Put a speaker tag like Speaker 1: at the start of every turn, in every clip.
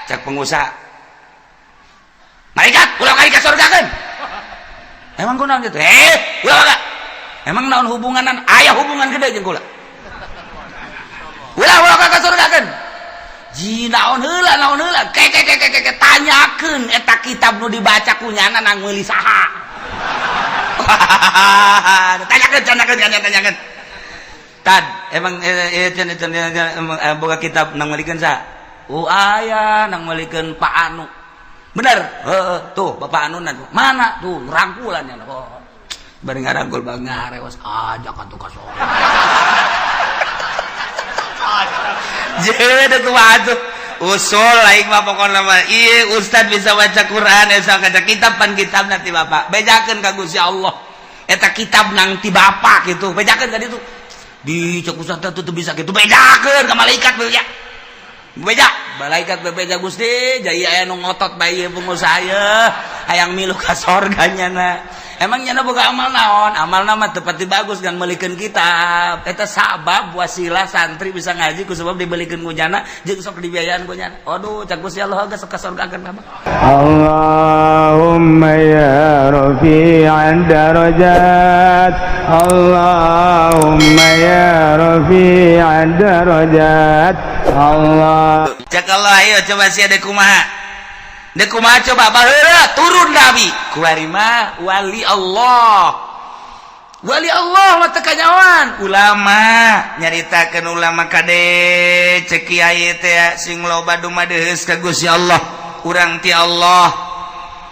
Speaker 1: Cek pengusaha, malaikat, ulah kali ka surgakeun. Emang kunaon gitu? Eh, ulah enggak. Emang naon hubunganan? Aya hubungan gede jeung kula. Ulah, ulah ka surgakeun. Ji, naon heula, naon heula? Ke ke ke ke ke, tanyakeun eta kitab nu dibaca ku nyana nang meuli saha. Tanyakeun, tanyakeun, tanyakeun, tanyakeun. Tad, emang boga kitab nang meulikeun saha? Oh, aya nang meulikeun Pak Anu. Bener? Heeh, tuh Bapak Anu mana? Tuh rangkulan ya. Oh. Bari ngarangkul bang ngarewas ajak atuh ka sorga. Jadi kumaha tuh? Usul aing mah pokona mah ieu ustad bisa baca Quran, bisa baca kitab, pan kitab nanti Bapak. Bejakeun ka Gusti Allah. Eta kitab nang ti Bapak gitu. Bejakeun ka ditu. Di cek ustad teh teu bisa gitu. Bejakeun ka malaikat beja. Beja, malaikat bebeja, Gusti, jaya aya nu ngotot bae ieu pengusaha ye, hayang milu ka sorga nyana. Emang nyana boga amal naon? Amalna mah teu pati bagus kan meulikeun kitab. Eta sabab wasilah santri bisa ngaji ku sebab dibelikeun ku nyana jeung sok dibiayaan ku nyana. Aduh, cak Gusti Allah geus ka sorgakeun mah.
Speaker 2: اللهم يا رفيع الدرجات، اللهم يا رفيع الدرجات، الله
Speaker 1: Cek Allah, ayo coba sia dek kumaha? Dek kumaha coba? Baheula turun nabi. Kuari mah wali Allah. Wali Allah mah teu kanyawan. Ulama nyaritakeun, ulama kade, cek kiai teh sing loba dumadeus ka Gusti Allah. Urang ti Allah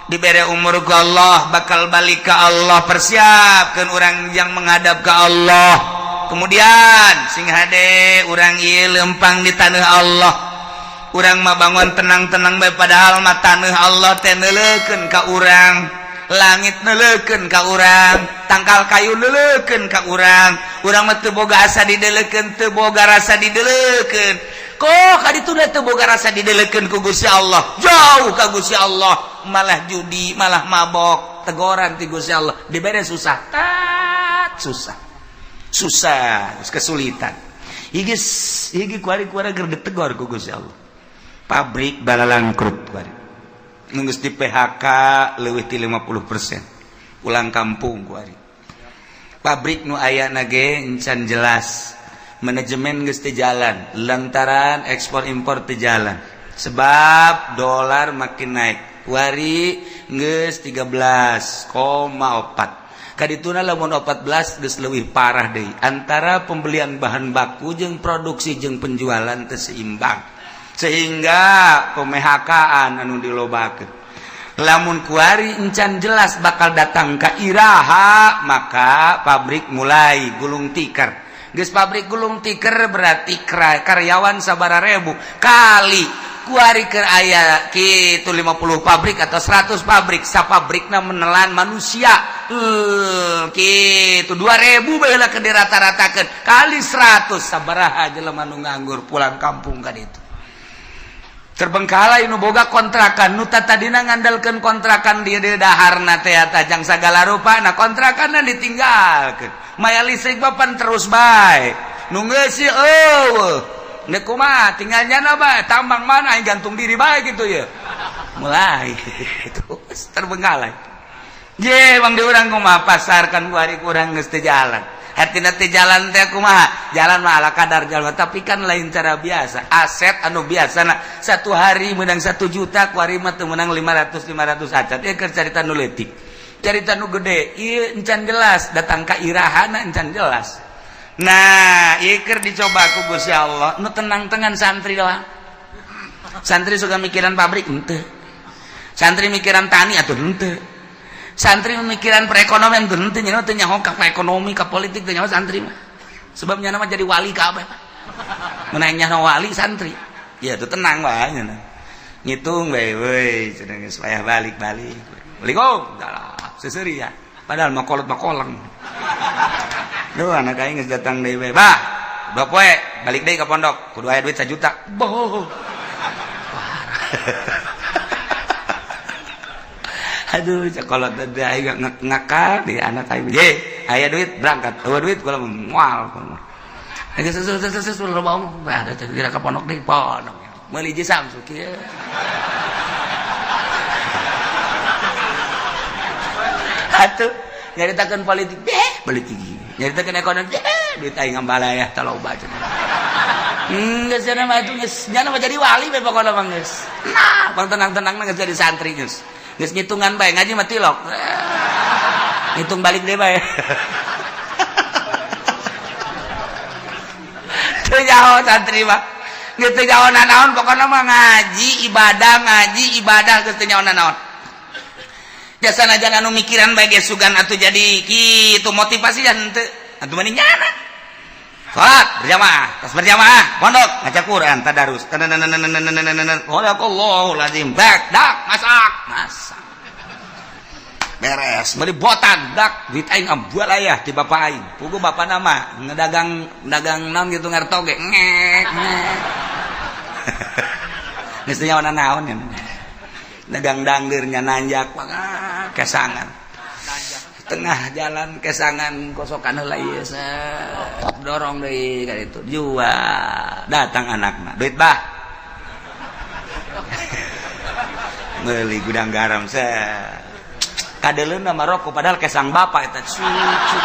Speaker 1: dibere umur ku Allah, bakal balik ke Allah, persiapkan orang yang menghadap ke Allah. Kemudian sing hade urang ieu lempang di tanah Allah. Urang mah bangun tenang-tenang bae, padahal mah tanah Allah teh neuleukeun ka urang, langit neuleukeun ka urang, tangkal kayu neuleukeun ka urang. Urang mah teu boga asa dideulekeun, teu boga rasa dideulekeun. Kok kaditu teu boga rasa dideulekeun ku Gusti Allah, jauh ka Gusti Allah, malah judi, malah mabok. Tegoran ti Gusti Allah, dibere susah, tat susah, susah, kesulitan. Higi higi kuari kuari keur ditegor ku Gusti Allah. Pabrik balalangkrut kuari, geus di PHK leuwih ti 50%, pulang kampung kuari. Pabrik nu aya ge encan jelas, manajemen geus teu jalan lantaran ekspor impor teu jalan sebab dolar makin naik. Kuari geus 13,4. Kadituna lamun 14 geus leuwih parah deui, antara pembelian bahan baku jeung produksi jeung penjualan teu seimbang, sehingga pemehakaan anu dilobakeun. Lamun kuari encan jelas bakal datang ka iraha, maka pabrik mulai gulung tikar. Geus pabrik gulung tikar, berarti karyawan sabara ribu kali kuari ke aya gitu 50 pabrik atau 100 pabrik, sapabrikna menelan manusia gitu 2000 baheula ke dirata-ratakeun kali 100, sabaraha jelema nu nganggur pulang kampung kan. Itu terbengkalai. Nu boga kontrakan, nu tadina ngandalkeun kontrakan dia dia daharna teh tajang sagala rupa, nah kontrakan ditinggalkeun, maya listrik papan terus bae, nu ngeusi eueuh. Nek kumaha tinggal nyana bae, tambang mana aing gantung diri bae gitu ya. Mulai terus terbengkalai. Je bang, di urang kumaha pasar kan kuari kurang geus teu jalan. Hartina teu jalan teh kumaha? Jalan mah ala kadar jalan, tapi kan lain cara biasa. Aset anu biasa nah, satu hari menang 1 juta, kuari mah teu menang 500 500 acan. Ieu keur carita nu leutik. Carita nu gede, ieu encan jelas datang ka irahana, encan jelas. Nah, ieu keur dicoba ku Gusti Allah, nu tenang-tenang santri doang. Santri suka mikiran pabrik henteu. Santri mikiran tani atuh henteu. Santri mikiran perekonomian tuh henteu, nya teu nyaho ka ekonomi, ka politik teu nyaho santri mah. Sebab nyana mah jadi wali kabeh mah. Mun aya nyaho wali santri. Ya tuh tenang wae nya. Ngitung bae we cenah geus payah balik-balik. Assalamualaikum. Dalah, seseuri ya. Padahal mah kolot mah koleng. Duh, anak aing geus datang deui bae. Bah, 2 poe balik deui ka pondok, kudu aya duit 1 juta. Boh. Parah. Aduh, kalau tadi aing ngakal di anak aing. Ye, aya duit berangkat. Eueuh duit kula moal. Geus sesu sesu loba omong. Bah, kira ka pondok deui, pondok. Meuli hiji Samsu kieu. Atuh nyaritakeun politik, beh politik. Nyaritakeun ekonomi, beh duit aing ngambalaya tah loba cenah. Geus cenah mah atuh geus nyana mah jadi wali bae pokona mah geus. Nah, pang tenang-tenang geus jadi santri geus. Geus ngitungan bae ngaji mah tilok. Ngitung balik deh bae. Teu nyaho santri mah. Geus teu nyaho nanaon pokona mah ngaji ibadah geus teu nyaho nanaon. Jasa najan anu mikiran bae geus sugan atuh jadi kitu motivasi dan teu atuh mending nyana. Salat berjamaah, tas berjamaah, pondok ngaca Quran, tadarus. Sadaqallahul azim. Bak dak masak, masak. Beres, beli botan, dak duit aing ambual aya ti bapak aing. Pugu bapak nama ngedagang dagang naon gitu ngertoge ngek ngek. Geus teu nyaho naon ya. Dagang dangdeurnya nanjak kesangan. Tengah jalan kesangan kosokan heula ieu dorong deui ka ditu jual datang anakna duit bah meuli gudang garam set kadeleuna mah rokok padahal kesang bapak eta cucu.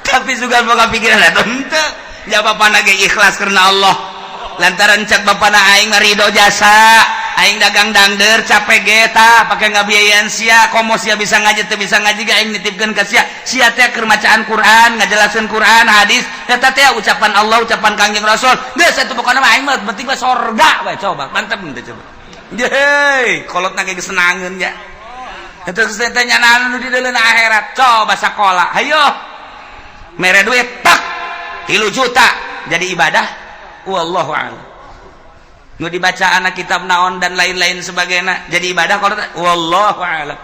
Speaker 1: Tapi sugan boga pikiran eta henteu ja bapana ge ikhlas karena Allah lantaran cak bapana aing mah ridho jasa aing dagang dangder capek ge tah pake ngabiayaan sia komo sia bisa ngaji teu bisa ngaji ge aing nitipkeun ka sia sia teh keur macaan Quran ngajelaskeun Quran hadis eta teh ucapan Allah ucapan Kangjeng Rasul geus atuh pokona mah aing mah penting mah sorga we coba mantep teh coba yeay kolotna ge geus senangeun nya eta geus teh nyanaan nu di deuleuna akhirat coba sakola hayo mere duit tak 3 juta jadi ibadah wallahu a'lam nu dibaca anak kitab naon dan lain-lain sebagainya jadi ibadah kalau wallahu a'lam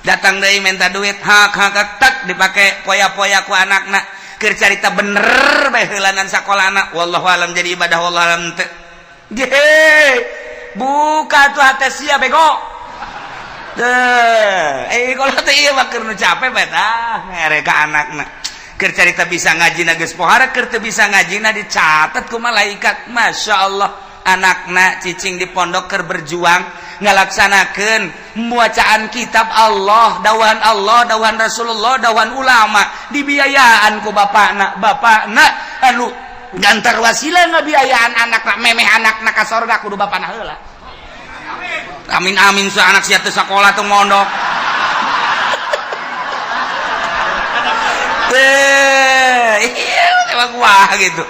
Speaker 1: datang deui minta duit hak hak tak dipake poya-poya ku anakna keur carita bener bae heulanan sakolana wallahu a'lam jadi ibadah wallahu a'lam teu ge buka tuh hate sia bego teh kalau teh ieu mah keur nu capek bae tah mere ka anakna keur carita bisa ngaji na geus pohara keur teu bisa ngaji na dicatat ku malaikat Masya Allah anakna cicing di pondok keur berjuang ngalaksanakeun bacaan kitab Allah dawan Allah dawan Rasulullah dawan ulama dibiayaan ku bapakna bapakna anu gantar wasilah ngabiayaan anakna memeh anakna ka sorga kudu bapakna heula amin amin su anak sia teu sakola teu mondok. Iya, emang wah gitu.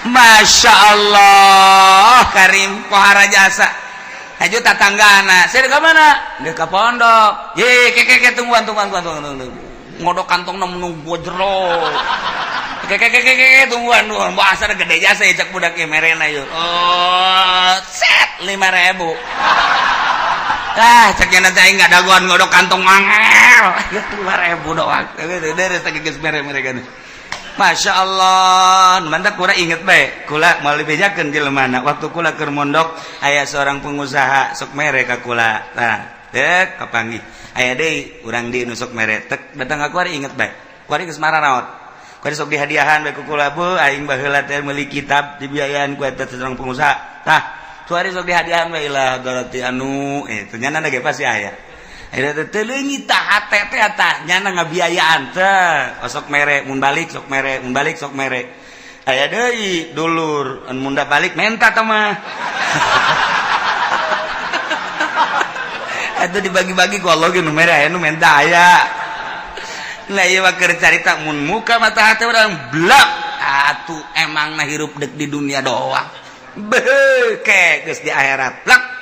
Speaker 1: Masya Allah, Karim pohara jasa. Haju tatanggana, saya ke mana? Dia ke pondok. Ye, ke tungguan. Ngodok kantong nunggu jero. Ke tungguan. Bahasa gede jasa ya cak budak ya merena yuk. Oh, set 5.000. Ah, cek yang nanti aing dagoan ngodok kantong mangel. 5.000 doang. Dari geus mere mereka. Masya Allah, mantap kula inget bae. Kula mau dibejakeun jelema waktu kula keur mondok aya seorang pengusaha sok mere ka kula. Tah, dek kapanggih. Aya deui urang di nu sok mere. Tek datang ka kuari inget bae. Kuari geus mararaot. Kuari sok dihadiahan bae ku kula, bu aing baheula teh meuli kitab dibiayaan ku eta seorang pengusaha. Tah, kuari sok dihadiahan bae ilah doroti anu itu nyana ge pasti aya. Eta teh leungit tah hate teh tah nyana ngabiayaan teh osok mere mun balik sok mere mun balik sok mere aya deui dulur mun da balik menta teh mah eta dibagi-bagi ku Allah ge nu mere aya nu menta aya nah ieu mah keur carita mun muka mata hate urang blak atuh emangna hirup deuk di dunia doang beuh geus di akhirat blak.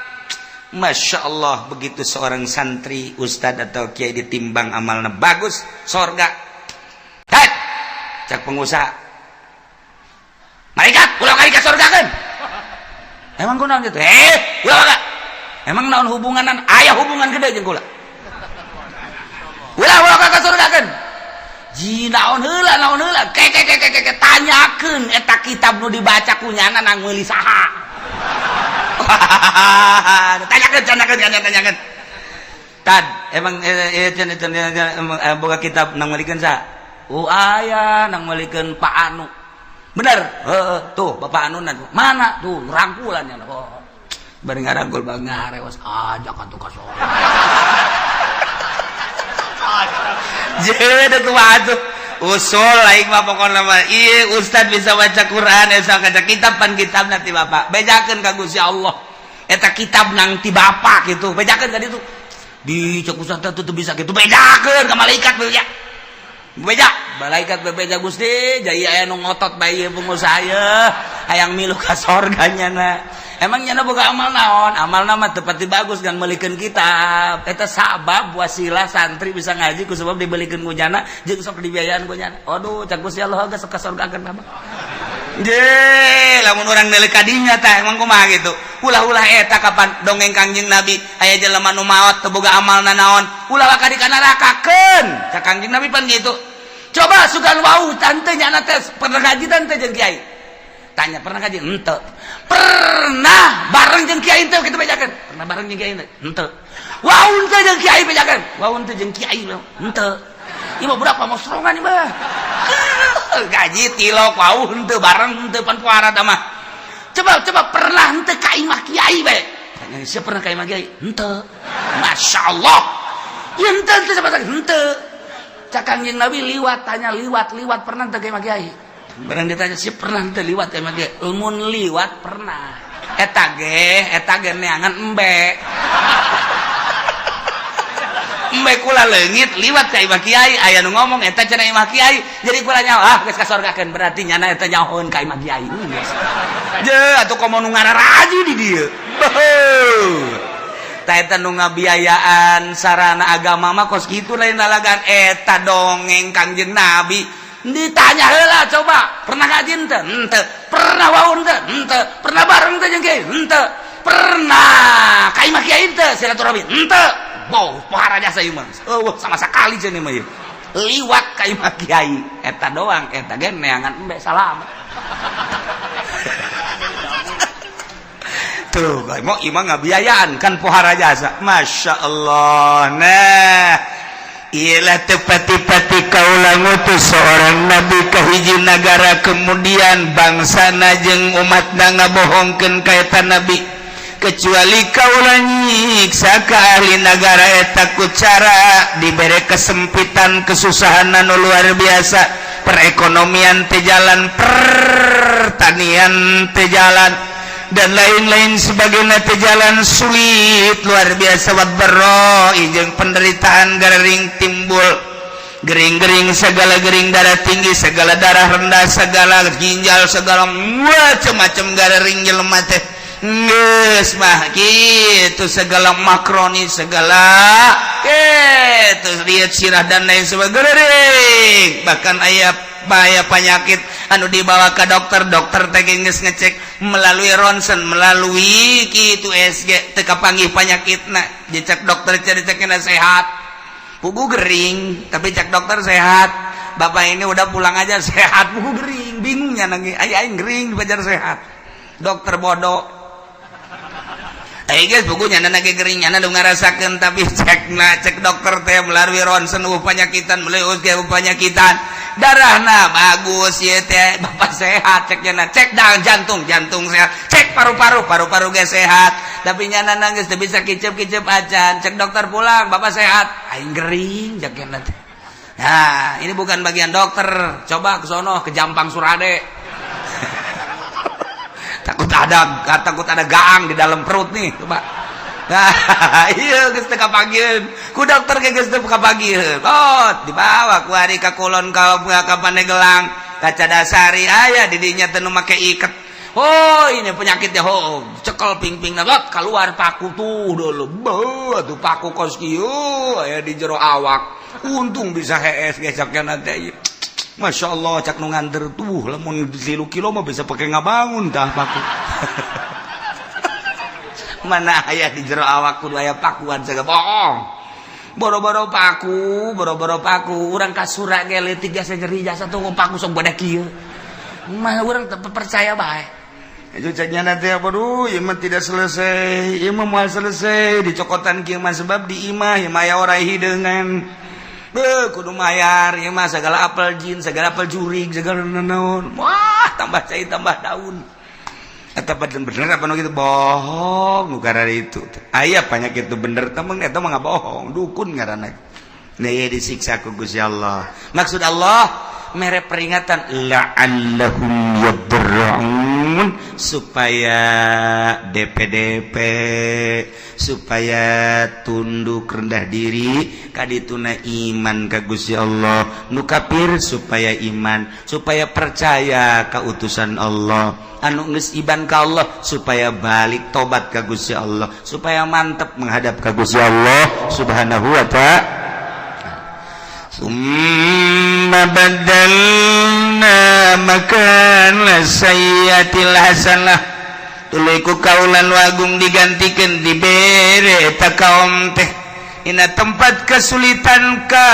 Speaker 1: Masya Allah begitu seorang santri ustad atau kiai ditimbang amalnya bagus sorga. Hei, cak pengusaha malaikat ulah kali ka sorga kan emang kunaon gitu ulah ka emang naon hubunganan aya hubungan gede jeung kula ulah ulah ka sorga kan ji naon heula ke ke ke ke tanyakeun eta kitab nu dibaca kunyana nang meuli saha. Tanyakan. Tad, emang boga kitab nang meulikeun saha? Oh, aya nang meulikeun Pak Anu. Bener? Heeh, tuh Bapak Anu mana tuh rangkulannya. Oh. Bari ngarangkul bang ngarewas ajak atuh ka sorga. Jadi tuh usul aing mah pokona mah ieu ustad bisa baca Quran esa kaca kitab pan kitab nanti bapak bejakeun ka Gusti Allah eta kitab nang ti bapak gitu, bejakeun ka ditu di cek ustad teh teu bisa gitu, bejakeun ka malaikat, beja beja malaikat, bebeja Gusti jaya aya nu ngotot bae ieu pengusaha ye hayang milu ka sorga. Nyana emang nyana boga amal naon? Amal nama tepati bagus kan meulikeun kitab eta sabab wasilah santri bisa ngaji ku sebab dibelikeun ku nyana jeung sok dibiayaan ku nyana. Aduh, cak Gusti Allah geus ka sorgakeun mah. Je, lamun urang neuleuk ka dinya tah emang kumaha gitu. Ulah-ulah eta kapan dongeng Kangjeng Nabi aya jelema nu maot teu boga amalna naon, ulah waka dikanarakakeun. Cak Kangjeng Nabi pan gitu. Coba sugan wau tante nyana teh pernah ngaji tante jeung kiai. Tanya pernah ngaji? Henteu. Pernah bareng jeung kiai teu kitu bejakeun? Pernah bareng jeung kiai teu? Henteu. Wau teu jeung kiai bejakeun? Wau teu jeung kiai henteu. Ieu mah budak pamosrongan ieu mah. Gaji tilok wau henteu bareng henteu pan puara tah mah. Coba coba pernah henteu ka imah kiai bae? Tanya siapa pernah ka imah kiai? Henteu. Masya Allah. Ieu henteu henteu coba henteu. Cak Kangjeng Nabi liwat, tanya liwat liwat pernah teu ka imah kiai? Barang ditanya siapa pernah henteu liwat ka imah kiai? Lamun liwat pernah. Eta ge neangan embe. Embe kula leungit liwat ka imah kiai, aya nu ngomong eta cenah imah kiai. Jadi kula nyaho ah geus kasorgakeun, berarti nyana eta nyahoeun ka imah kiai. Geus. Je atuh komo nu ngararaji di dieu. Tah eta nu ngabiayaan sarana agama mah kos kitu, lain lalagan eta dongeng Kangjeng Nabi. Ditanya heula coba, pernah ngaji henteu? Henteu. Pernah wau henteu? Henteu. Pernah bareng teh jeung kiai? Henteu. Pernah ka imah kiai henteu silaturahmi? Henteu. Boh, pohara jasa ieu mah. Eueuh sama sakali cenah mah ieu. Liwat ka imah kiai eta doang, eta ge neangan embe salam. Tuh, mau imah ngabiayaan kan pohara jasa. Masya Allah. Nah, ialah tepati-pati kaula ngutus seorang nabi ka hiji nagara, kemudian bangsana jeung umatna ngabohongkeun ka eta nabi, kecuali kaula nyiksa ka ahli nagara eta ku cara dibere kesempitan, kesusahan anu luar biasa, perekonomian teu jalan, pertanian teu jalan, dan lain-lain sebagainya teu jalan, sulit luar biasa, wadh-dharra jeung penderitaan gering timbul, gering-gering segala, gering darah tinggi segala, darah rendah segala, ginjal segala, macam-macam gering jelema teh geus mah kitu, segala makroni segala kitu, lihat sirah dan lain sebagainya. Bahkan aya bahaya penyakit anu dibawa ke dokter, dokter teh geus ngecek melalui ronsen, melalui kitu USG, teu kapanggih penyakitna. Dicek dokter cek sehat, pugu gering, tapi cek dokter sehat, bapak ini udah pulang aja sehat, pugu gering. Bingungnya nangis aya aing gering dipajar sehat, dokter bodoh. Eh guys, bukunya nyana gering, nyana nu ngarasakeun, tapi cek nah cek dokter teh melalui ronsen eueuh panyakitan, melalui USG eueuh panyakitan, darahna bagus ieu teh, bapak sehat cek nyana. Cek dah jantung, jantung sehat, cek paru-paru, paru-paru ge sehat, tapi nyana nangis teu bisa kicep-kicep acan. Cek dokter pulang, bapak sehat, aing gering cek nyana teh. Nah, ini bukan bagian dokter, coba ke sono ke Jampang Surade, takut ada gaang di dalam perut nih, coba. Nah, iya geus teu kapanggiheun ku dokter ge, geus teu kapanggiheun. Oh, dibawa ku ari ka kulon ka Pandeglang, ka Cadasari, aya di dinya teh nu make iket. Oh, ini penyakitnya. Oh, cekel ping-ping lot keluar paku tuh dulu. Beuh, tuh paku kos kieu aya di jero awak. Untung bisa hees ge cak nanti. Masya Allah, cak nu nganter tuh, lamun 3 kilo mah bisa pakai ngabangun tah paku. Mana aya di jero awak kudu aya pakuan jaga bohong. Boro-boro paku, boro-boro paku, urang kasura ge leutik jasa nyeri jasa tuh paku sok bodak kieu. Mah urang teu percaya bae. Itu ceknya nanti apa duh, ieu mah tidak selesai, ieu mah moal selesai dicokotan kieu mah sebab di imah ieu mah aya orai hideungan. Beuh, kudu mayar ieu mah, segala apel jin, segala apel jurig, segala naon. Wah, tambah cai tambah daun. Eta bener apa nu gitu bohong nu itu. Aya penyakit itu bener, temen eta mah bohong, dukun ngaranna. Nah, ieu disiksa ku Gusti Allah. Maksud Allah mere peringatan la'allahum yadarra'un, supaya DPDP, supaya tunduk rendah diri kadituna, iman ka Gusti Allah. Nu kafir supaya iman, supaya percaya ka utusan Allah. Anu geus iman ka Allah supaya balik tobat ka Gusti Allah, supaya mantep menghadap ka Gusti Allah Subhanahu wa Ta'ala. ثم بدلنا مكان السيئة الحسنة, tuluy ku kaula nu agung digantikan, dibere eta kaum teh dina tempat kesulitan ka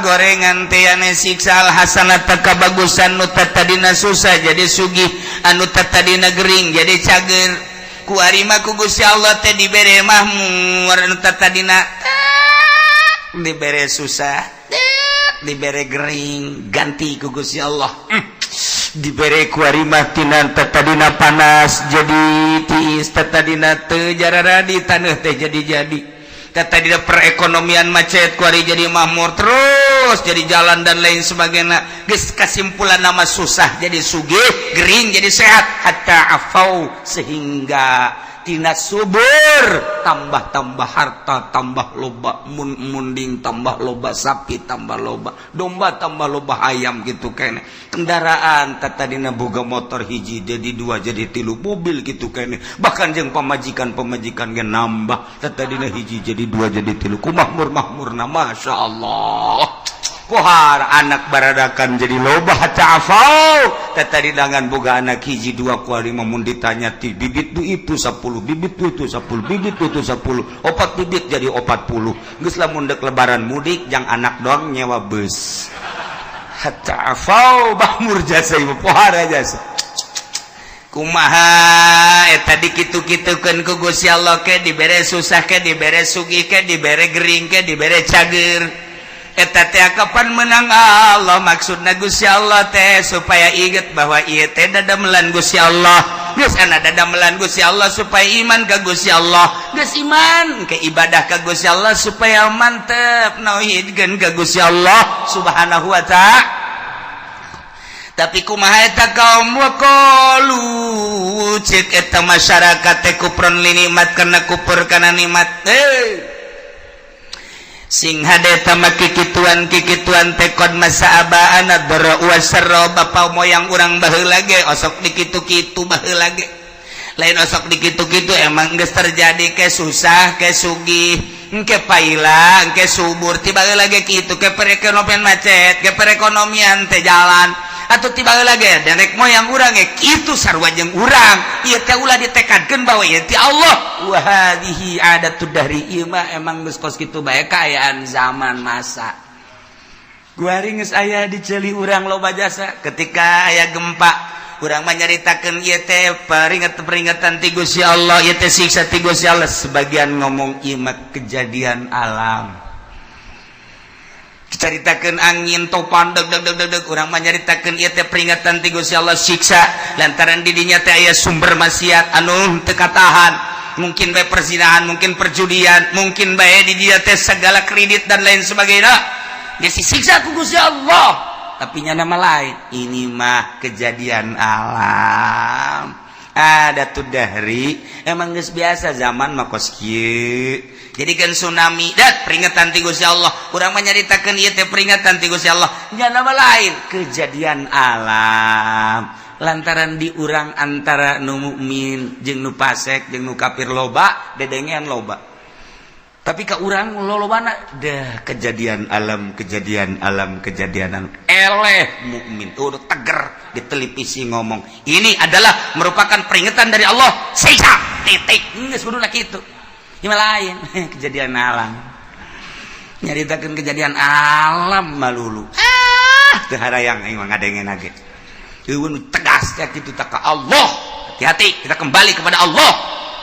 Speaker 1: gorengan teh ane siksa, al hasanata, kabagusan. Nu tadina susah jadi sugih, anu tadina gering jadi cager. Ku arima ku Gusti Allah teh dibere mahmur. Anu tadina dibere susah, dibere gering, ganti ku Gusti Allah. Dibere ku arimah tina tadina panas jadi tiis, tadina teu jararadi taneuh teh jadi jadi, tadina perekonomian macet, kuari jadi makmur terus, jadi jalan dan lain sebagainya. Geus kasimpulan nama susah jadi sugih, gering jadi sehat, hatta afau, sehingga tina subur tambah-tambah, harta tambah loba, mun munding tambah loba, sapi tambah loba, domba tambah loba, ayam gitu kene, kendaraan tadina boga motor hiji jadi dua, jadi tilu, mobil gitu kene. Bahkan jeung pamajikan pamajikan ge nambah, tadina hiji jadi dua, jadi tilu. Ku makmur makmurna, masya Allah. Pohar anak baradakan jadi loba, hatta afau. Tadi dangan boga anak hiji dua, kuari mun ditanya ti bibit tu itu 10 bibit, tu itu 10 bibit, tu itu 10, opat bibit jadi 40. Geus lamun dek lebaran mudik jang anak doang nyewa bus. Hatta afau, makmur jasa ibu, pohar jasa. Kumaha eta dikitu-kitukeun ku Gusti Allah? Ke dibere susah, ke dibere sugih, ke dibere gering, ke dibere cager. Eta teh kapan menang Allah? Maksudna Gusti Allah teh supaya inget bahwa ieu teh dadamelan Gusti Allah. Geus ana dadamelan Gusti Allah, supaya iman ka Gusti Allah. Geus iman ke ibadah ka Gusti Allah, supaya mantep nauhidkeun ka Gusti Allah Subhanahu wa Ta'ala. Tapi kumaha eta kaum? Waqalu, cek eta masyarakat teh, kufron li nikmat, karena kufur kana nikmat. Eh, sing hade tama kikituan kikituan teh qad massa abaana dharra wasarra, bapa moyang urang baheula ge osok dikitu-kitu baheula ge. Lain osok dikitu-kitu, emang geus terjadi, ke susah ke sugih, ke paila ke subur, tiba lagi kitu, ke perekonomian macet, ke perekonomian teh jalan, atau tiba lagi nenek moyang urang ge kitu, sarua jeung urang. Ieu teh ulah ditekadkeun bahwa ieu ti Allah. Wa hadhihi adatud dahri, ieu mah emang geus kos kitu bae kaayaan zaman masa. Guari geus aya di ceuli urang loba jasa. Ketika aya gempa, urang mah nyaritakeun ieu teh peringatan-peringatan ti Gusti Allah, ieu teh siksa ti Gusti Allah. Sebagian ngomong ieu mah kejadian alam. Caritakeun angin topan deg deg deg deg deg, urang mah nyaritakeun ieu teh peringatan ti Gusti Allah, siksa lantaran di dinya teh aya sumber maksiat anu teu katahan, mungkin bae perzinahan, mungkin perjudian, mungkin bae di dia teh segala kredit dan lain sebagainya. Dia disiksa ku Gusti Allah. Tapi nyana mah lain, ini mah kejadian alam, ada tuh dahri, emang geus biasa zaman mah kos kieu. Jadi kan tsunami dat peringatan ti Gusti Allah, urang mah nyaritakeun ieu teh peringatan ti Gusti Allah. Nyana mah lain, kejadian alam, lantaran di urang antara nu mukmin jeung nu fasik jeung nu kafir loba, dedengean loba. Tapi ke urang lolobana dah kejadian alam, kejadian alam, kejadian alam. Eleh mukmin tuh teger di televisi ngomong ini adalah merupakan peringatan dari Allah, siksa, titik. Geus kudu kitu. Ieu lain kejadian alam, nyaritakeun kejadian alam malulu. Ah, teu harayang aing mah ngadengen ge. Eueun tegas ya kitu tak ka Allah. Hati-hati, kita kembali kepada Allah.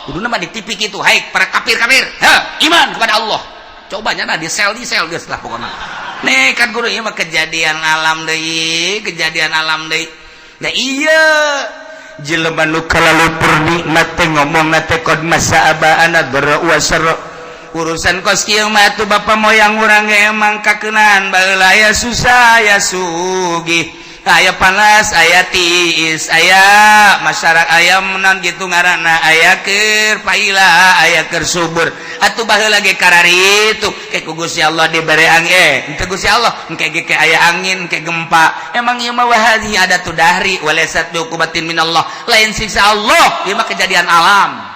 Speaker 1: Kudu nama di TV gitu, hai para kafir-kafir, ha, iman kepada Allah. Coba nya di sel, di sel geus lah pokoknya. Nih kan guru, ieu mah kejadian alam deui, kejadian alam deui. Nah, iya, jelema nu kalalu nikmat teh ngomong teh qad massa aba'ana dharra wa sarra. Urusan kos kieu mah atuh bapak moyang urang ge emang kakeunaan baheula, aya susah, aya sugih, aya panas, aya tiis, aya masyarakat, aya menan gitu ngaranna, aya keur paila, aya keur subur. Atuh baheula ge kararitu ke ku Gusti Allah dibere angin, henteu Gusti Allah engke ge ke aya angin, ke gempa. Emang ieu mah wahadhi adatu dahri walaysat biuqubatin minallah, lain siksa Allah, ieu mah kejadian alam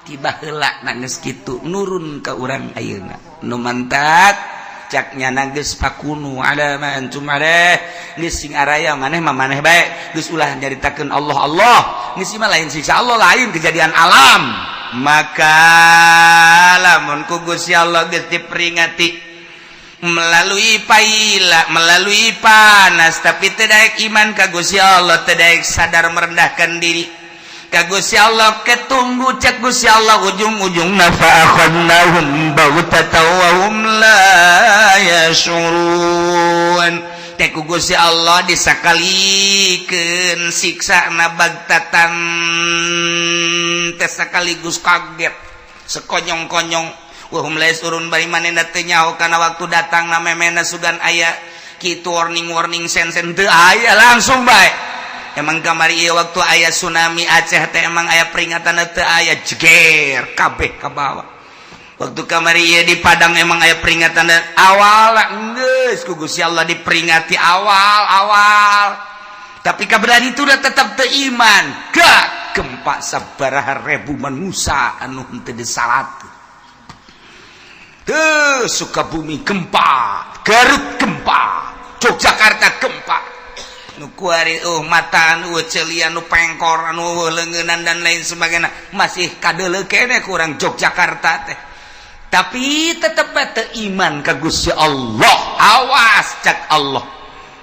Speaker 1: tiba heula. Nangis kitu nurun ke urang ayeuna nu mantak caknya geus fakunu ala ma antum alaih, geus sing araya maneh mah maneh bae, geus ulah nyaritakeun Allah. Allah geus mah lain siksa Allah, lain kejadian alam. Maka lamun ku Gusti Allah geus diperingati melalui paila, melalui panas, tapi teu daek iman ka Gusti Allah, teu daek sadar merendahkan diri ka Gusti Allah, ketunggu cek Gusti Allah ujung-ujungna fa akhadnahum baghtatan wa hum la yash'urun. Teh ku Gusti Allah disakalikeun siksa na bagtatan teh, sekaligus kaget sekonyong-konyong, wa hum la yash'urun, bari manehna teu nyaho kana waktu datang na memena sugan aya kitu warning-warning sen-sen teu aya, langsung bae. Emang kamari ieu waktu aya tsunami Aceh teh emang aya peringatan? Teu aya, jeger kabeh ka bawah. Waktu kamari ieu di Padang emang aya peringatan awal? Geus ku Gusti Allah diperingati awal-awal, tapi kaberan itu udah tetap teu iman. Gak gempa sabaraha ribu manusia anu henteu disalat. Tuh, Sukabumi gempa, Garut gempa, Yogyakarta gempa. Nu kuari mata, nu celian, nu pengkor, anu leungeunnan dan lain sebagainya masih kadeuleu keneh kurang Yogyakarta teh. Tapi tetep teu iman ka Gusti Allah. Awas cak Allah,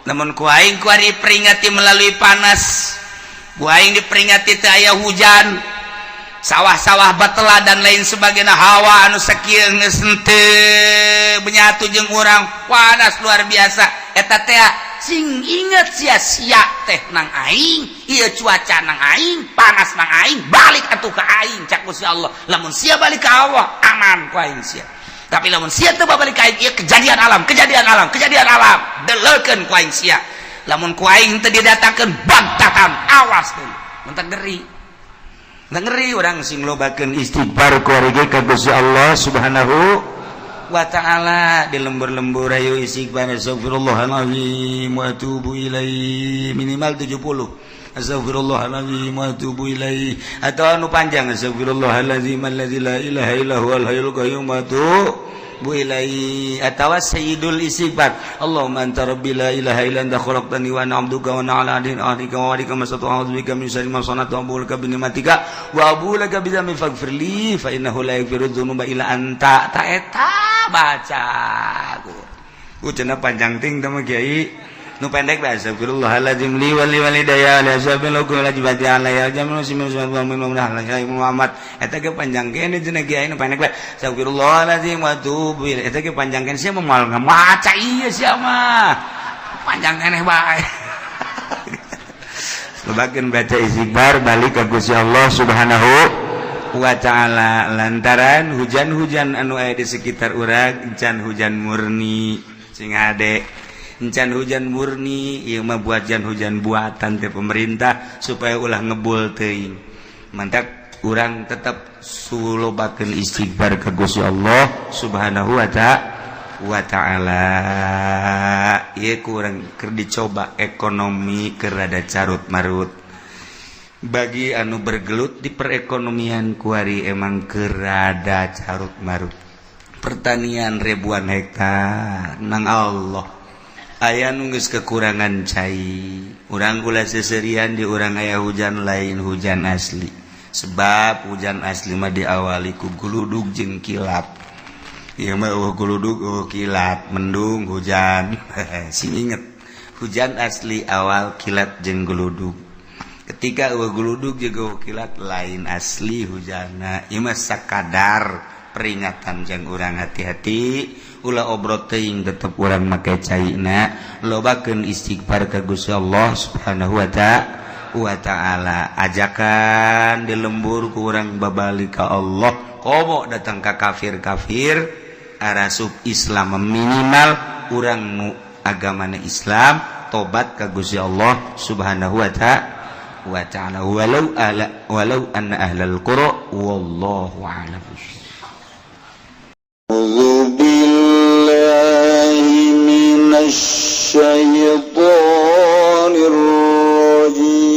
Speaker 1: namun ku aing kuari peringati melalui panas, ku aing diperingati teu aya hujan, sawah-sawah batela dan lain sebagainya, hawa anu sakieu geus henteu menyatu jeung urang, panas luar biasa. Eta teh sing inget sia-sia teh nang aing, ieu cuaca nang aing, panas nang aing, balik atuh ka aing cak Gusti Allah. Lamun sia balik ka Allah, aman ku aing sia. Tapi lamun sia teu balik ka aing, ieu kejadian alam, kejadian alam, kejadian alam, deleukeun ku aing sia. Lamun ku aing teu didatangkeun bagtatan, awas deui. Mun ngeri ngeri orang sing lobakeun istighfar kuari ge ka Gusti Allah Subhanahu wa Ta'ala. Di lembur-lembur ayo istighfar, astagfirullahalazim wa atubu ilaih, minimal 70 astagfirullahalazim wa atubu ilaih, atau anu panjang astagfirullahalazim allazi la ilaha illa huwal hayyul qayyum wa atubu ilaih, atawa sayyidul istighfar, Allahumma anta rabbi la ilaha illa anta khalaqtani wa ana abduka wa ana ala ahdika wa wa'dika mastata'tu, a'udzu bika min syarri ma sana'tu, abu'u laka bi ni'matika wa abu'u laka bi dzambi, faghfir li fa innahu la yaghfiru dzunuba illa anta. Ta eta baca ku cenah panjang ting teh mah kiai, nu pendek bae astagfirullahaladzim li wa li walidayya li ashabil la jibati alayya jamin muslimin wa Muhammad. Eta ge panjang kene cenah kiai, nu pendek bae astagfirullahaladzim wa atubu ilaih. Eta ge panjang kene, sia moal ngamaca ieu, sia mah panjang keneh bae. Lobakeun baca istighfar, balik ka Gusti Allah Subhanahu wa Ta'ala, lantaran hujan-hujan anu aya di sekitar urang encan hujan murni. Sing hade, encan hujan murni. Ieu mah buatan, hujan buatan teh pemerintah supaya ulah ngebul teuing. Mantak urang tetap sulobakeun istighfar ka Gusti Allah Subhanahu wa Ta'ala. Ieu kurang keur dicoba ekonomi keur rada carut marut. Bagi anu bergelut di perekonomian kuari emang keur rada carut marut. Pertanian ribuan hektar nang Allah aya nu geus kekurangan cai. Urang ulah seserian, di urang aya hujan, lain hujan asli, sebab hujan asli mah diawali ku guludug jeung kilat. Ieu mah euweuh guludug, euweuh kilat, mendung hujan. Sing inget, hujan asli awal kilat jeung guludug. Ketika euweuh guludug jeung euweuh kilat, lain asli hujanna, ieu mah sakadar. Peringatan jang urang hati-hati, ulah obrot teuing, tetep urang make caina, lobakeun istighfar ka Gusti Allah Subhanahu wa ta'ala. Ajakan di lembur ku urang babalik ka Allah, komo datang ka kafir-kafir arasup Islam, minimal urang nu agamana Islam tobat ka Gusti Allah Subhanahu wa ta'ala, walau ala walau anna ahlal qura. Wallahu a'lam.
Speaker 3: أعوذ بالله من الشيطان الرجيم.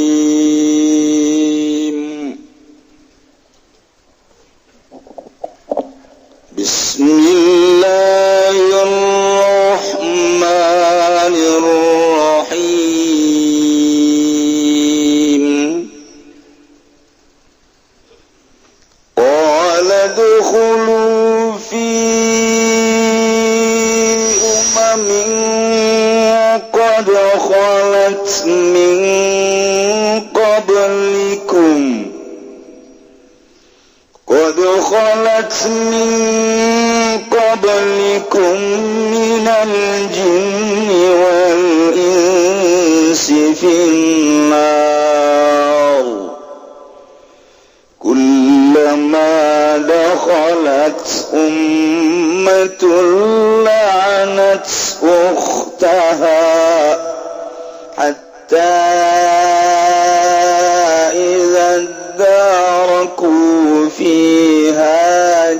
Speaker 3: بسم الله الرحمن الرحيم. قال ادخلوا في أمم قد خلت من قبلكم قد خلت من قبلكم من الجن والإنس في النار، كلما دخلت أمة لعنت أختها، حتى إذا اداركوا فيها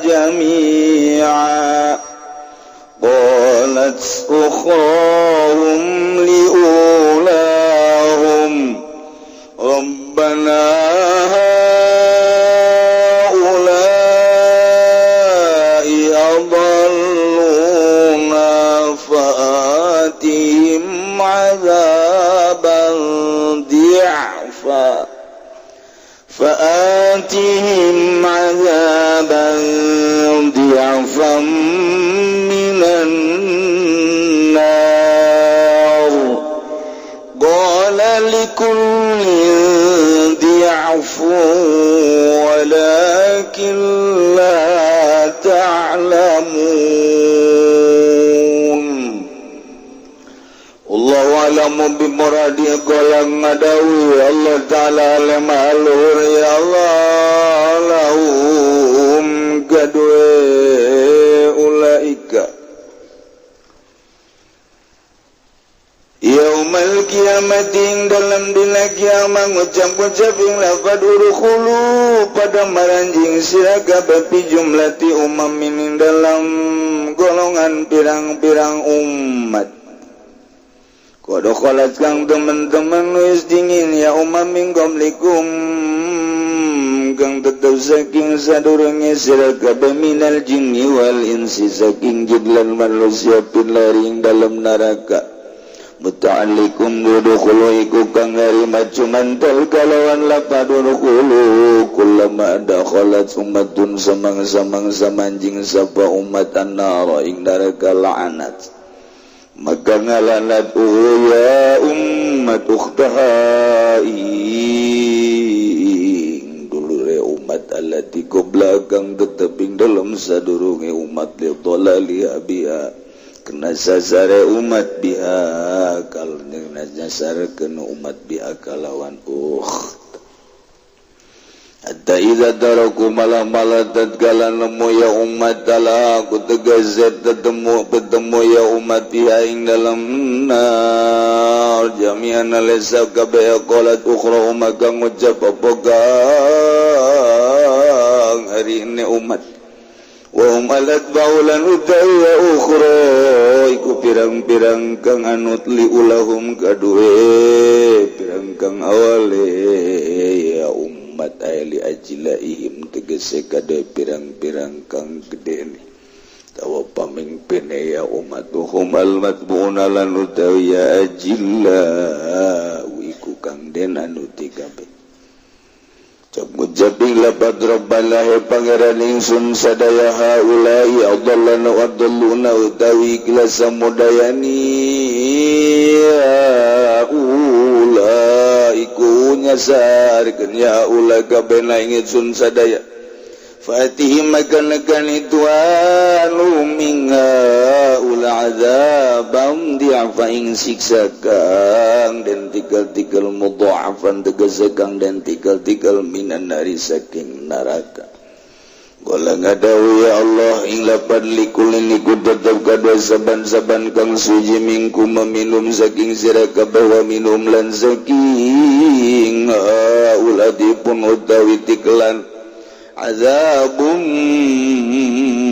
Speaker 3: جميعا قالت أخراهم لأولاهم: ربنا هؤلاء أضلونا فآتهم عذابا ضعفا، فآتهم عذابا ضعفا من النار. قال: لكل ضعف ولكن لا تعلمون. الله أعلم بمراده. قال ngadawi Allah Ta'ala lema luhur ya Allah لهم kadue أولئك يوم القيامة ing dalam dina kiamat ngucap-ngucap ing lafad ادخلوا pada maranjing sira kabeh في جملة أمم ing dalam golongan pirang-pirang umat قد خلت kang teman-teman wis dingin ya أمم من قبلكم kang tetep saking sadurunge sira kabeh من الجن والإنس saking jin lan manusia في النار ing dalam neraka. متعلق ادخلوا iku kang nerima cumantel kalawan lapad ادخلوا. كلما دخلت أمة samang-samang samanjing sapa umat النار ing neraka لعنت maka ngalanat ya umat أختها ing dulure umat التي قبلها kang tetep ing dalem sadurunge umat لضلالها بها kena sasare umat بها kal nyasarkeun umat بها kalawan ukht. حتى إذا اداركوا malah-malah tatkala nemu ya umat ala ku tegas tetemu ketemu ya umat فيها ing dalam nar جميعا lesa kabeh قالت أخراهم maka ngucap apa kang hari ini umat وهم الأتباع lan utawi أخرى iku pirang-pirang kang anut لأولاهم kadue pirang kang awale ya umat ay لأجلائهم tegese kade pirang-pirang kang gede nih tawa pamimpin ya umat هم المتبوعون lan utawi ya أجلاء iku kang den anuti kabeh. Cok ngucapin lapat ربنا pangeran ingsun sadaya هؤلاء أضلنا أضلونا utawi ikhlas samudayani أولئك iku nyasarkeun ya هؤلاء kabeh ingsun sadaya. Fatihim maka negani tuanu minga ula azabam diafa ing siksa kang dan tigal-tigal mudha'afan tegese kang dan tigal-tigal minan nari saking neraka. Gola ngadawu ya Allah ing lapan likulin iku tetep kadua saban-saban kang suci mingku meminum saking sira kabeh wa minum lan saking uladipun utawi tiklan azabum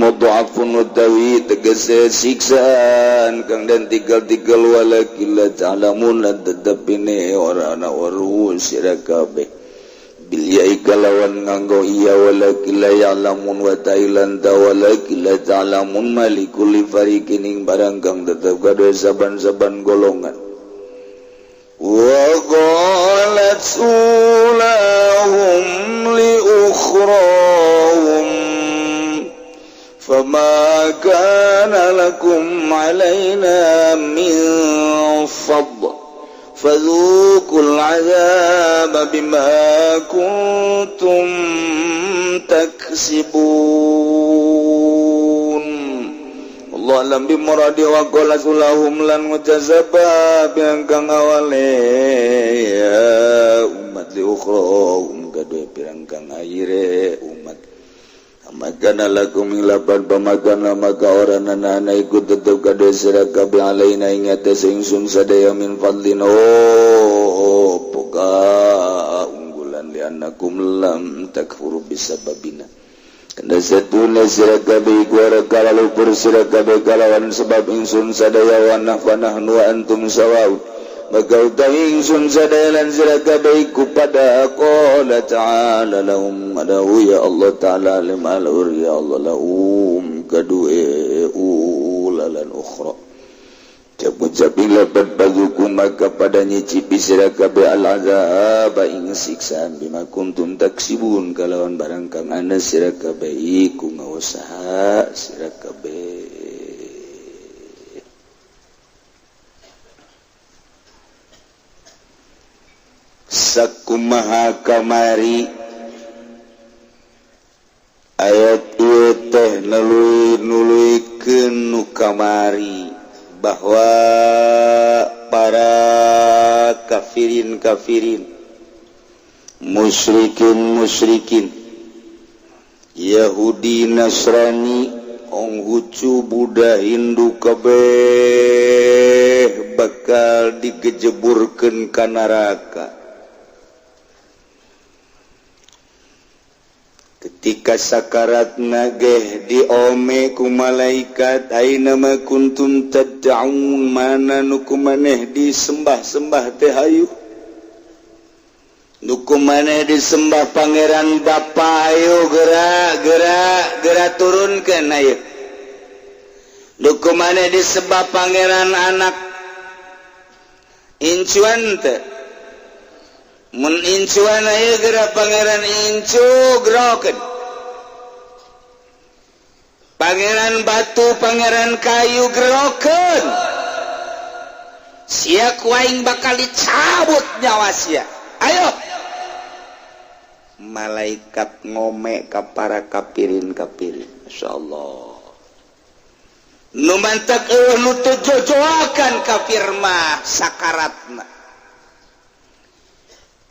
Speaker 3: mudha'afun utawi tegese siksaan kang dan tigal-tigal walakin la ta'lamun lan tetepine ora ana weruh sira kabeh bil ya'i kalawan nganggo iya walakin la ya'lamun wa ta'ilan ta walakin la ta'lamun malikul fariqin ing barang kang tetep kadue saban-saban golongan. Wa qalat ulahum li ukhrahum fama kana lakum alaina min fadl fadzuqul azaba bima kuntum taksibun. Allah alam bimuradi wa qala sulahum lan mujazaba pirang awale ya umat li ukhrahum kadue pirang kang aire umat magana lakum lapan pamagana maka orang anak ikut tetep kadue sira kabeh alaina ing atase ingsun sadaya min fadlin oh poka unggulan li annakum lam takfuru bisababina kena satuna sira kabeh iku ora kalalupur sira kabeh kalawan sebab ingsun sadaya wa nahnu wa antum sawaun maka utawi ingsun sadaya lan sira kabeh iku pada qala ta'ala lahum adawu ya Allah ta'ala limalur ya Allah lahum kadue ulalan ukhra Jabu-jabila berbaguku maka pada nyicipi sira kabeh al-azab ing siksaan bima kuntum taksibun kalawan barang kang ana sira kabeh iku ngausaha sira kabeh. Sakumaha kamari ayat ieu teh nului-nuluikeun nu kamari bahwa para kafirin-kafirin, musyrikin-musyrikin, Yahudi, Nasrani, Konghucu, Buddha, Hindu kabeh bakal digejeburkeun ka neraka. Ketika sakarat nageh diome ku malaikat aina ma kuntum tad'un mana nu kumaneh disembah-sembah teh hayu nu kumaneh disembah pangeran bapa ayo gerak gerak gerak turunkeun ayo nu kumaneh disembah pangeran anak incuan teh mun incuan ayo gerak pangeran incu gerokeun pangeran batu pangeran kayu gerokeun sia ku aing bakal dicabut nyawa sia ayo malaikat ngome ka para kafirin kafirin masyaallah nu mantak eueuh nu teu jojoakan kafir mah sakaratna.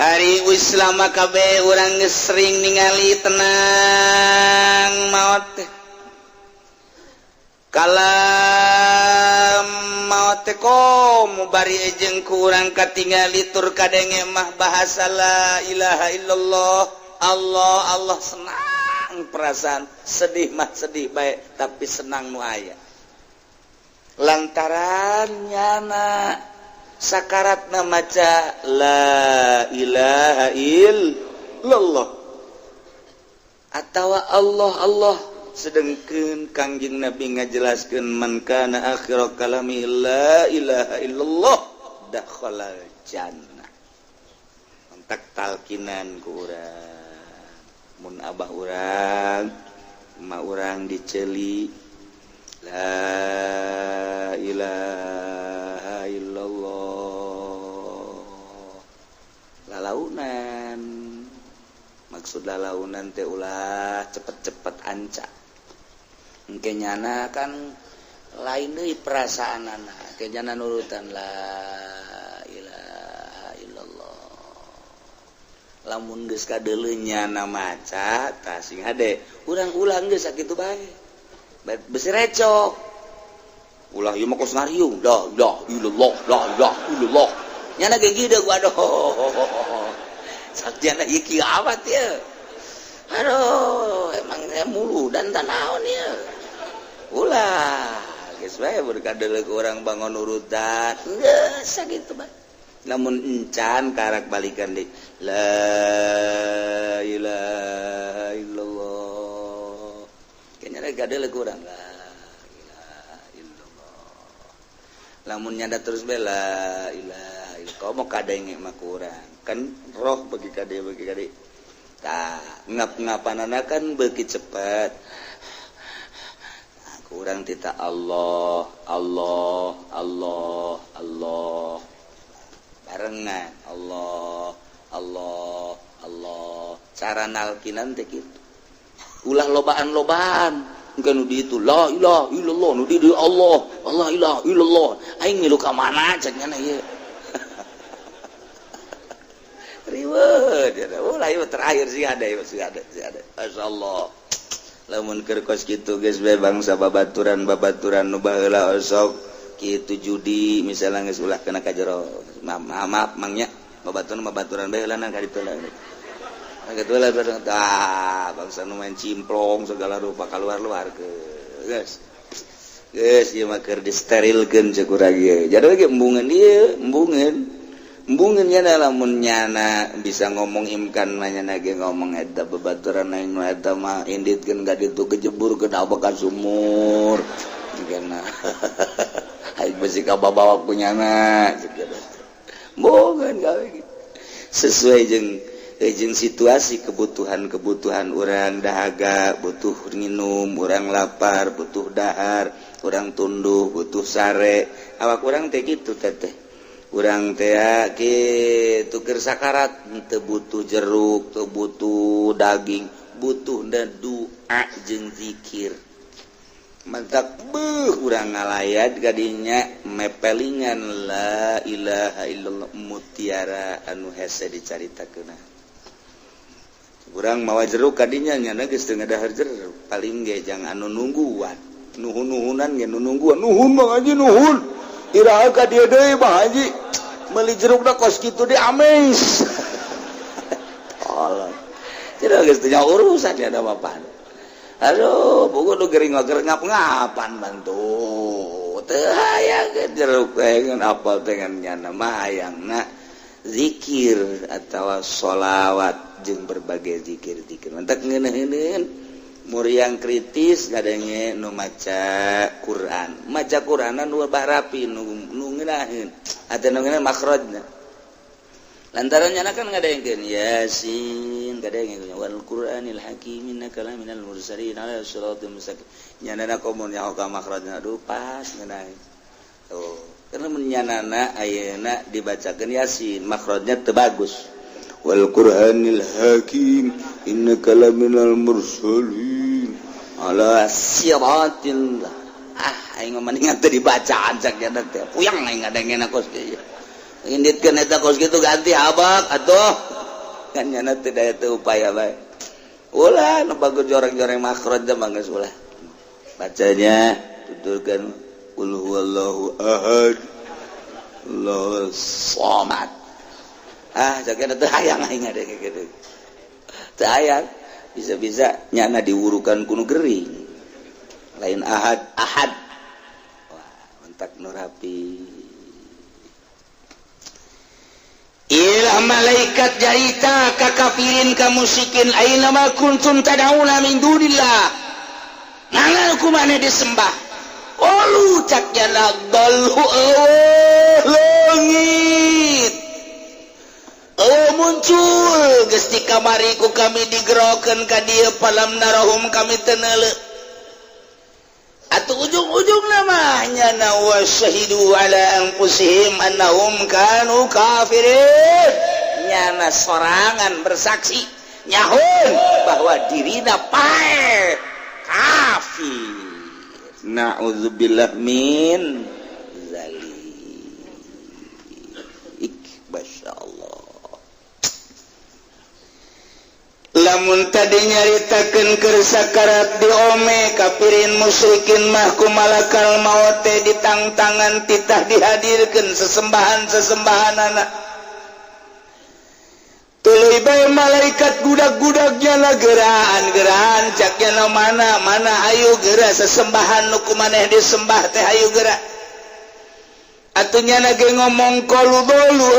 Speaker 3: Ari Islam kabeh urang geus sering ningali tenang maot teh. Kalam maot teh komo bari jeung ku urang katingali tur kadenge mah bahasa la ilaha illallah Allah Allah senang perasaan sedih mah sedih bae tapi senang nu aya. Lantaran nyana sakaratna maca la ilaha illallah atawa Allah Allah sedengkeun Kangjeng Nabi ngajelaskeun man kana akhira kalami la ilaha illallah dakhalal jannah. Entak talkinan ku urang mun abah urang emak urang diceli la ilaha illallah lalaunan
Speaker 1: Maksud lalaunan teh ulah cepet-cepet anca. Engke nyana kan lain deui perasaanana. Engke nyana nurutan la ilaha illallah. Lamun geus kadeuleu nyana maca tah sing hade. Urang ulang geus sakitu bae. Besi recok. Ulah ieu mah kos ngariung. La ilaha illallah, la ilaha illallah. Nyana ge gideg waduh. Saktiana ieu kieu amat ieu. Aduh, emangnya muludan tah naon ieu. Ulah, geus bae berkadeuleu urang bangun urutan. Geus sakitu bae. Lamun encan karak balikan deui. La ilaha illallah. Kayaknya kadeuleu urang la ilaha illallah. Lamun nyada terus bae la ilaha illallah. Komo kadenge mah kurang. Kan roh bagi kade tah ngap-ngapanana kan beuki cepet. Kurang tita Allah Allah Allah Allah barengan Allah Allah Allah. Cara nalkinan teh kitu. Ulah lobaan-lobaan engke nu di itu la ilaha illallah, nu di dieu Allah Allah ilaha illallah. Aing milu ka mana cek nya ieu. Riweuh ulah ieu terakhir sih ada ieu sih ada sih ada. Masyaallah. Lamun keur kos kitu geus bae bangsa babaturan-babaturan nu baheula osok kitu judi misalnya geus ulah kena ka jero. Maaf maaf mangnya babaturan-babaturan bae heula ka ditu lah. Kitu lah tah bangsa nu main cimplong segala rupa kaluar-luar ke. Geus. Geus ieu mah keur disterilkeun ceuk urang ieu. Jadi ge embungeun ieu, embungeun. Embungeun nya lamun nyana bisa ngomong imkan mah nyana ge ngomong eta babaturan aing mah eta mah inditkeun ka ditu kejebur ke ka sumur. Jigana aing besi ka babawa ku nyana embungeun gawe sesuai jeung situasi kebutuhan-kebutuhan urang dahaga, butuh minum, urang lapar, butuh dahar, urang tunduh, butuh sare. Awak urang teh kitu teteh. Urang teh kitu keur sakarat teu butuh jeruk, teu butuh daging, butuh doa jeung zikir. Mantak beuh urang ngalayat kadinya mepelingan la ilaha illallah mutiara anu hese dicaritakeun. Urang mawa jeruk kadinya nyana geus teu ngadahar jeruk, paling ge jang anu nungguan. Nuhun-nuhunan ge nu nungguan. Nuhun Bang Haji nuhun. Iraha ka dieu deui Bang Haji. Meuli jerukna kos kitu di ames. Tolong. Tidak geus teu urusan ya ada apa. Aduh, buku nu gering mah keur ngap-ngapan bantu. Teu hayang jeruk teh ngan apal teh ngan nyana mah hayangna zikir atawa sholawat jeung berbagai zikir-zikir. Mantak ngeunaheun muriang kritis kadenge nu maca Quran. Maca Quranan nu barapi nu ngeunaheun. Atuh nu ngeunaheun makhrajna. Lantaran nyana kan ngadengkeun Yasin, ngadengkeun wal Qur'anil Hakim innaka laminal mursalin ala siratal mustaqim. Nyanana komun nyaho ka makhrajna aduh pas ngeunaheun. Tuh, karena menyanana ayeuna dibacakeun Yasin, makhrajna teu bagus. Wal Qur'anil Hakim innaka laminal mursalin ala siratil ah aing mah mendingan teu dibaca cak nya teh. Puyang aing ngadengkeun kos kieu. Inditkeun eta kos kitu ganti habak atuh. Kan nyana teu daya teu upaya bae. Ulah nu bagus joreng-joreng makhraj mah geus ulah. Bacanya tuturkeun qul huwallahu ahad Allahus samad. Ah cak teu hayang aing ngadenge kitu. Teu hayang bisa-bisa nyana diwurukan ku nu gering. Lain ahad ahad. Wah, mentak nu rapi. Ilah malaikat jarita ka kafirin ka musyrikin aina ma kuntum tad'una min dunillah. Ngangal ku maneh disembah. Olu cak jana dallu leungit. Oh muncul geus di kamari ku kami digerokeun ka dieu palam narahum kami teu neuleuh. Atuh ujung-ujung namanya na wasyahidu ala anfusihim annahum kanu kafirin. Nyana sorangan bersaksi Nyahun bahwa dirina paeh kafir. Na'udzubillah min zalik. Masya Allah.
Speaker 3: Lamun tadi nyaritakeun keur sakarat diome kafirin musyrikin mah ku malakal maut teh ditangtangan, titah dihadirkeun sesembahan-sesembahanana. Tuluy bae malaikat gudak-gudaknya lah, geraan geraan, caknya mana mana, ayo geura sesembahan nu ku maneh disembah teh, ayo geura atuh. Nya ge ngomong kolu dolu,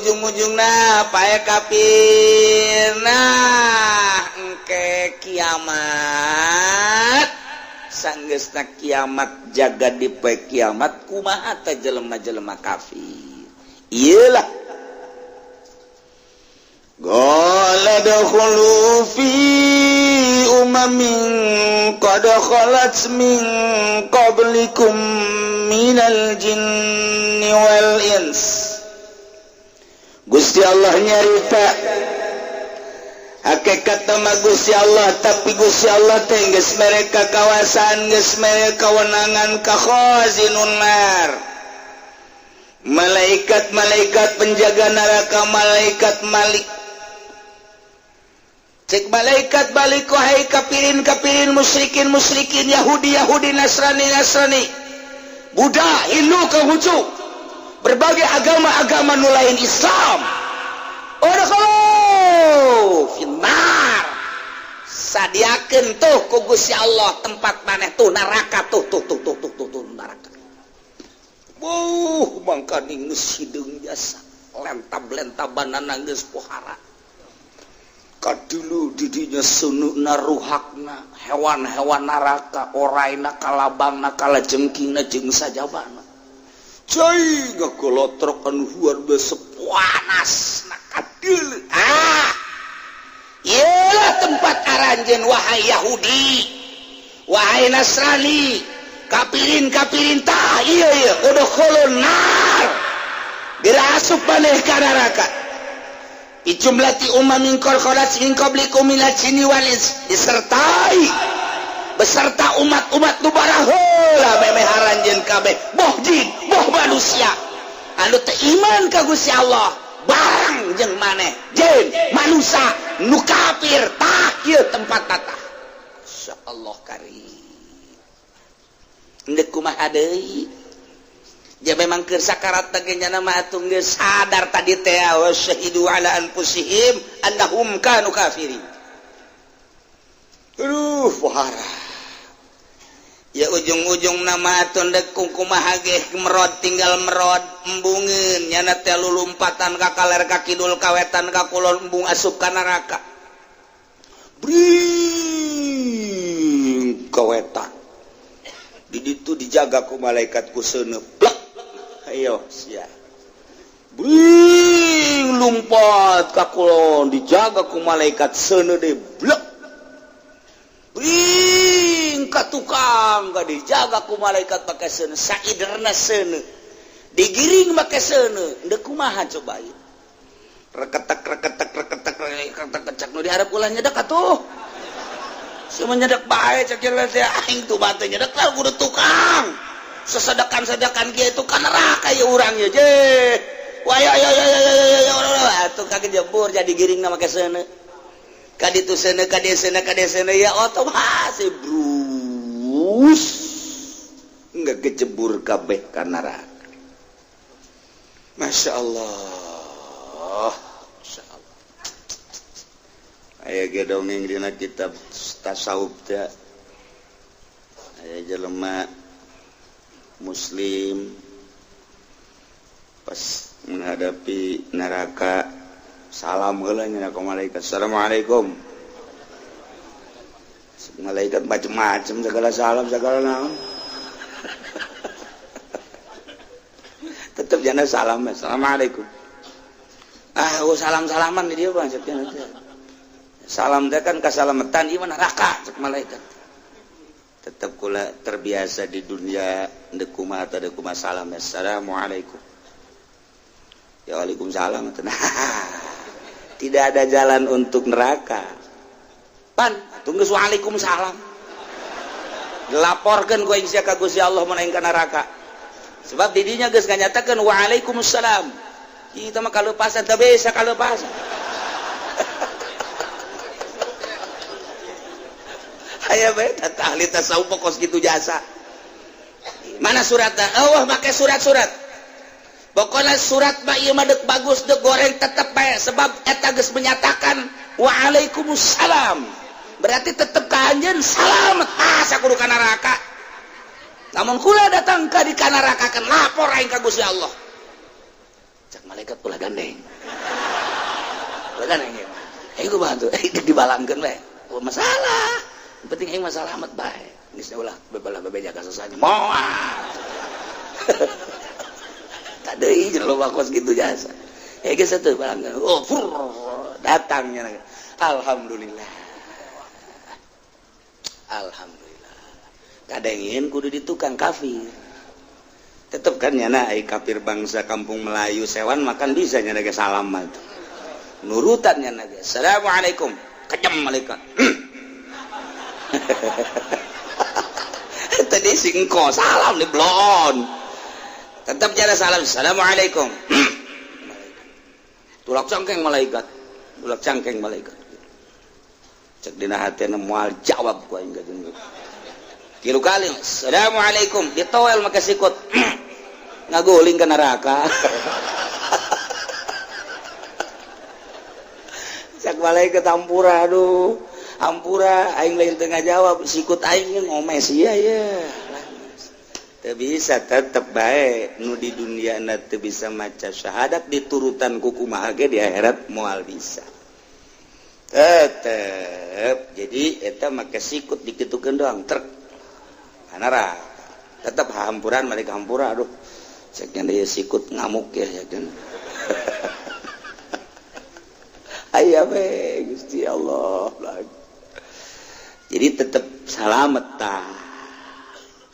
Speaker 3: ujung-ujung nah paeh kafir. Nah, engke kiamat, sanggeusna kiamat jaga di poe kiamat, kumaha teh jelema-jelema kafir? Iyalah. Qala dakhulu fi umamin qad khalat min qablikum minal jinni wal ins. Gusti Allah nyarita hakikat nama Gusti Allah, tapi Gusti Allah teh geus mereka kawasan, geus mereka kewenangan ka khazinun nar, malaikat-malaikat penjaga neraka, malaikat Malik. Cek malaikat balik, wahai kafirin kafirin, musyrikin musyrikin, Yahudi Yahudi, Nasrani Nasrani, Buddha, Hindu, Konghucu, berbagai agama-agama nu lain Islam, udkhulu finnar, sadiakeun tuh ku Gusti Allah tempat maneh tuh neraka, tuh tuh tuh tuh tuh tuh, tuh neraka. Buh, mangkaning geus hideung jasa lentab-lentabanana geus pohara kadulu didinya seuneuhna, ruhakna hewan-hewan neraka, oraina, kalabangna, kalajengkingna, jeung sajabana. Cai ngagolotrok anu luar biasa panas na kadulu. Ah, iyalah tempat aranjeun, wahai Yahudi, wahai Nasrani, kafirin kafirin, tah iya iya, udkhulun nar, dirasup maneh ka neraka. Fi jumlati umamin qad khalat min qablikum minal jinni wal ins, disertai beserta umat-umat nu baraheula memeh aranjeun kabeh, boh jin boh manusia anu teu iman ka Gusti Allah, barang jeung maneh jin manusia nu kafir, tah ieu tempat tata. Insyaallah karim. Endek kumaha deui? Ya memang keur sakarat teh nya mah atuh geus sadar tadi teh, wa syahidu ala anfusihim annahum kanu kafirin. Aduh, pohara ya, ujung-ujung nama atuh ndek kumaha ge, merod tinggal merod embungeun nyana teh, lulumpatan ka kaler, ka kidul, ka wetan, ka kulon, embung asup ka neraka. Bring ka wetan, di ditu dijaga ku malaikat ku seuneu, plek, ayo sia. Bring lumpat ka kulon, dijaga ku malaikat seuneu deui, blek. Bring ka tukang, gak dijaga ku malaikat pakai seuneu, saiderna seuneu, digiring make seuneu. Ndek kumaha coba ieu? Reketek reketek reketek reketek cek nu diharap ulah nyedek atuh. Si menyedek bae, cek teh aing tuh batu nyedek lah, kudu tukang. Sesedekan-sedekan kieu itu kan neraka ya urang ya je. Wah, ayo ayo ayo ayo ayo ayo atuh kagejebur jadi giring make seuneu. Ka ditu seuneu, ka dieu seuneu, ka dieu seuneu, ya otomatis brus enggak kecebur kabeh ka neraka. Masya Allah, Masya Allah. Aya ge dongeng dina kitab tasawuf teh, aya jelema muslim pas menghadapi neraka, salam heula nya ka malaikat, "Assalamualaikum." Malaikat macem-macem, segala salam segala naon, tetep jana salam, "Assalamualaikum." Ah, oh, salam-salaman di dia bang, cek salam teh kan kasalamatan ieu neraka, cek malaikat. Tetep kula terbiasa di dunia, ndek kumaha teh kumaha, salam, "Assalamualaikum." Ya, "Waalaikumsalam." Nah,
Speaker 1: Tidak ada jalan untuk neraka. Pan tunggu, waalaikumsalam. Dilaporkan ku aing sia ka Gusti Allah mun aing ka neraka. Sebab didinya geus nganyatakeun waalaikumsalam. Kita mah kalepasan teu bisa kalepasan. Aya bae ahli tasawuf kos kitu jasa. Mana suratna? Oh, make surat-surat. Pokoknya surat mah ieu mah deuk bagus deuk goreng tetep bae, sebab eta geus menyatakan waalaikumsalam. Berarti tetep ka anjeun salamet. Asa kudu ka neraka. Namun kula datang ka di ka neraka kan lapor aing ka Gusti Allah. Cak malaikat, ulah gandeng. Ulah gandeng ieu mah. Aing kumaha tuh? Dibalangkeun we. Oh, masalah. Yang penting aing mah salamet bae. Geus ulah bebelah bebeja ka sasanya. Moal. Tak deui jeung loba kos kitu jasa. Eh, geus atuh balangkeun. Oh, fur, datangnya. Alhamdulillah. Alhamdulillah. Kadengin kudu di tukang kafir. Tetep kan nyana ai kafir bangsa kampung Melayu sewan makan bisa nyana ge salam mah tuh. Nurutan nyana ge. Assalamualaikum. Kejam malaikat. Tadi si engko salam di blon. Tetap jara salam. Assalamualaikum. Tulak cangkeng malaikat. Tulak cangkeng malaikat. Cek dina hatena moal jawab ku aing gajeun. Tilu kali assalamualaikum, ditowel make sikut. Ngaguling ke neraka. Cek malaikat ampura, aduh. Ampura aing lain teu ngajawab, sikut aing ngomes ieu ya. Teu bisa tetep bae nu di dunia na teu bisa maca syahadat diturutan ku kumaha ge di akhirat moal bisa. Tetep jadi eta make sikut dikitukeun doang trek neraka. Tetep hampuran mereka hampura, aduh. Cek nya sikut ngamuk ya cek. Aya we Gusti Allah lagi. Jadi tetap salamet tah.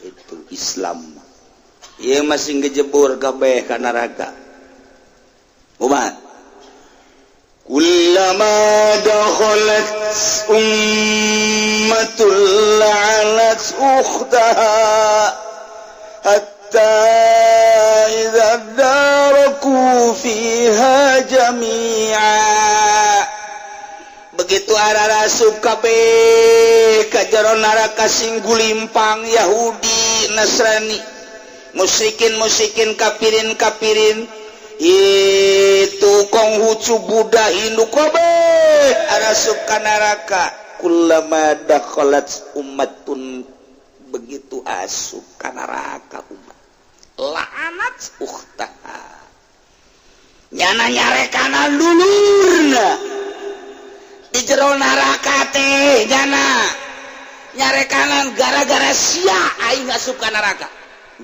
Speaker 1: Itu Islam. Ieu masih ngejebur kabeh ka neraka. Kumaha?
Speaker 3: Kullama dakhalat ummatul la'anat ukhtaha hatta idza daraku fiha jami'a.
Speaker 1: Begitu arah asup kabeh ka jero neraka sing gulimpang Yahudi, Nasrani, musyrikin musyrikin, kafirin kafirin, itu Konghucu, Buddha, Hindu kabeh arasup ka neraka. Kullama dakhalat ummatun, begitu asup ka neraka umat, la'anat ukhtaha, nyana nyarekana dulurna di jero neraka teh, nyana nyarekanan gara-gara sia aing asup ka neraka,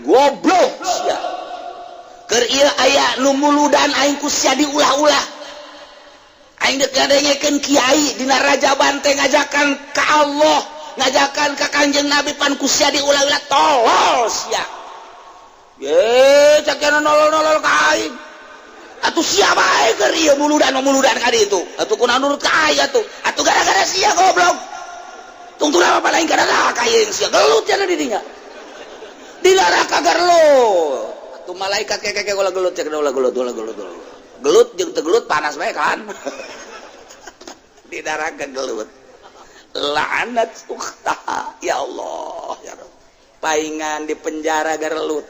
Speaker 1: goblok sia. Keur ieu aya nu muludan aing ku sia diulah-ulah. Aing deuk ngadengekeun kiai dina Rajaban teh ngajakan ka Allah, ngajakan ka Kanjeng Nabi, pan ku sia diulah-ulah, tolol sia. Ye cak nolol-nolol ka aing. Atuh sia bae keur ieu muludan muludan ka ditu. Atuh kunaon nurut ka aing atuh. Atuh gara-gara sia goblok. Tungtung apa lain ka neraka ieu sia gelut cenah di dinya. Di neraka gelut. Atuh malaikat keke ulah gelut cek, ulah gelut, ulah gelut, ulah. Gelut jeung teu gelut panas bae kan. Di neraka gelut. La'anat ukhtaha, ya Allah ya Rabb. Paingan di penjara gelut.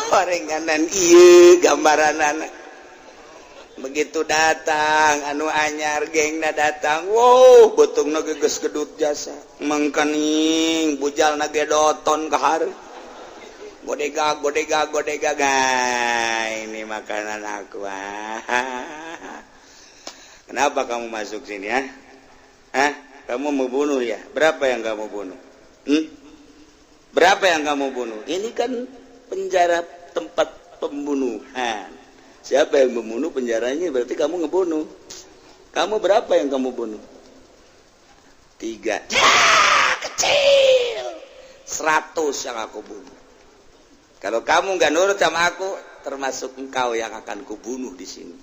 Speaker 1: Orenganan ieu gambaranana. Begitu datang anu anyar gengna datang, wow beutungna geus gedut jasa. Mangkaning bujalna ge doton ka hareup. Bodega bodega bodega, ini makanan aku. Kenapa kamu masuk sini ya? Hah? Kamu mau bunuh ya? Berapa yang kamu bunuh? Berapa yang kamu bunuh? Ini kan penjara tempat pembunuhan. Siapa yang membunuh penjaranya berarti kamu ngebunuh. Kamu berapa yang kamu bunuh? 3. Ya, kecil. 100 yang aku bunuh. Kalau kamu nggak nurut sama aku, termasuk engkau yang akan kubunuh di sini.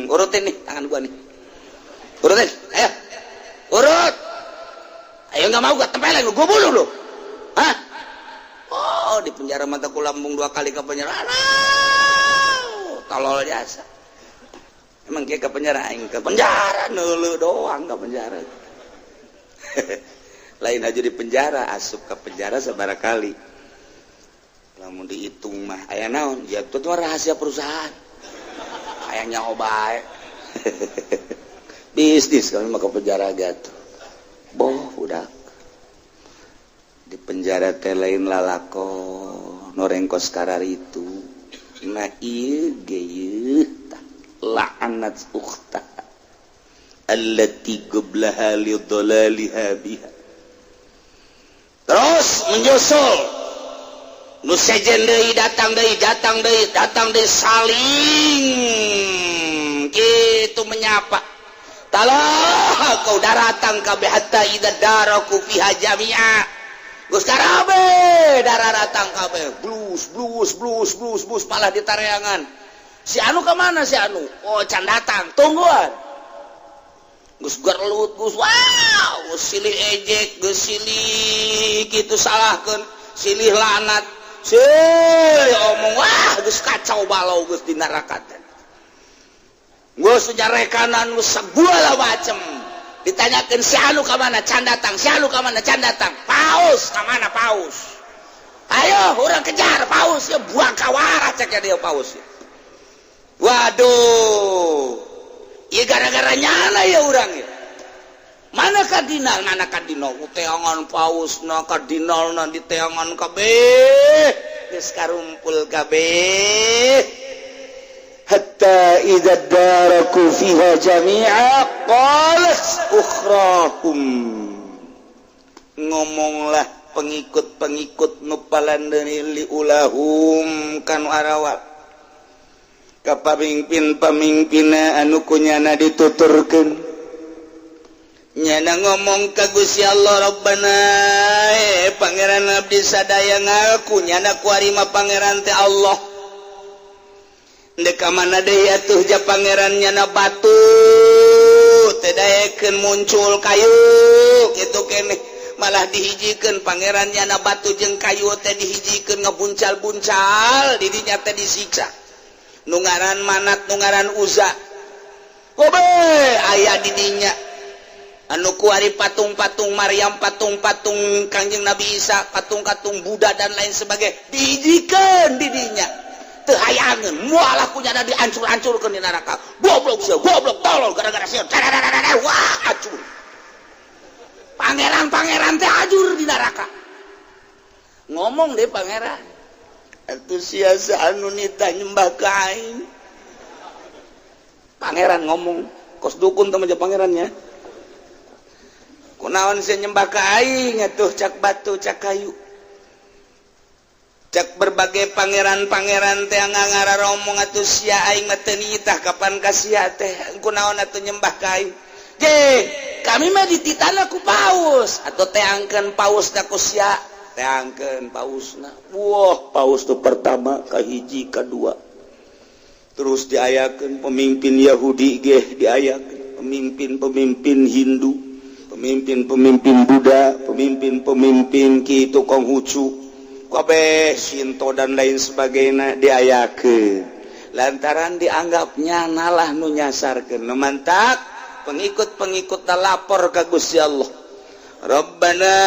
Speaker 1: Urutin nih tangan gua nih, urutin, ayo urut, ayo. Nggak mau gua tempelin, gua bunuh lu. Hah? Oh, di penjara mata lambung dua kali ke penjara. Tolol jasa emang kayak ke penjara. Aing ke penjara nulu doang, ke penjara lain aja. Di penjara, asup ke penjara sabaraha kali lamun dihitung mah aya naon ya? Itu mah rahasia perusahaan, ayahnya obae bisnis kami mah. Ke penjara gitu boh, udah di penjara teh lain lalako noreng kos karar itu. Nah, ieu ge ieu la'anat ukhta allati qablaha li dhalaliha biha. Terus menyusul nu sejen deui, datang deui, datang deui, datang deui, saling gitu menyapa. Talah kau daratang kabeh, hatta idza daraku fiha jami'a. Geus karabe daratang kabeh, blus blus blus blus blus, malah ditareangan, "Si anu kemana? Si anu?" "Oh, can datang, tungguan." Geus gerlut, geus wow, geus silih ejek, geus silih kitu salahkeun, silih laknat, silih omong. Wah, geus kacau balau, geus di neraka teh geus nyarekanan, geus segala macem. Ditanyakan, "Si anu ka mana?" "Can datang." "Si anu ka mana?" "Can datang." "Paus ka mana? Paus, ayo urang kejar paus ya." Buang kawara cek dia paus ya. Waduh, ya gara-gara nyana ya urang ya. Mana kardinal, mana kardinal? Teangan paus na, kardinal na diteangan kabeh, geus karumpul kabeh. Hatta idza daraku fiha jami'a qalat ukhrahum, ngomonglah pengikut-pengikut nu palandeuni, liulahum kanu arawal, ka pamimpin-pamimpinna anu kunyana dituturkeun. Nyana ngomong ka Gusti Allah, "Rabbana, eh Pangeran, abdi sadaya ngaku nyana kuari mah Pangeran teh Allah. Ndek ka mana deui atuh ja Pangeran? Nyana batu teh daekeun muncul kayu kitu keneh, malah dihijikeun, Pangeran. Nyana batu jeung kayu teh dihijikeun, ngebuncal-buncal didinya teh disiksa. Nu ngaran Manat, nu ngaran Uza, kobe aya didinya. Anu kuari patung-patung Maryam, patung-patung Kangjeng Nabi Isa, patung-patung Buddha dan lain sebagainya dihijikan didinya, teu hayangeun. Mualah punya dihancur-hancurkeun di neraka. Goblok sia, goblok, tolol, gara-gara sia." Wah, acur pangeran-pangeran teh, ajur di neraka. Ngomong deh pangeran, "Atuh sia anu nita nyembah ka aing." Pangeran ngomong kos dukun teman pangerannya, "Kunaon sia nyembah ka aing atuh?" Cak batu, cak kayu, cak berbagai pangeran-pangeran teh ngararomong, "Atuh sia, aing mah teu nitah kapan ka sia teh. Kunaon atuh nyembah ka aing?" "Ge, kami mah dititahna ku paus atau teangkeun paus ku sia." Teangkeun pausna. Wah, paus tuh pertama, kahiji, kedua, terus diayakeun pemimpin Yahudi ge, diayakeun pemimpin-pemimpin Hindu, pemimpin-pemimpin Buddha, pemimpin-pemimpin kitu Konghucu kabeh, Shinto dan lain sebagainya diayakeun, lantaran dianggapnya nalah nu nyasarkeun. Nu mantak pengikut-pengikut lapor ka Gusti Allah, "Rabbana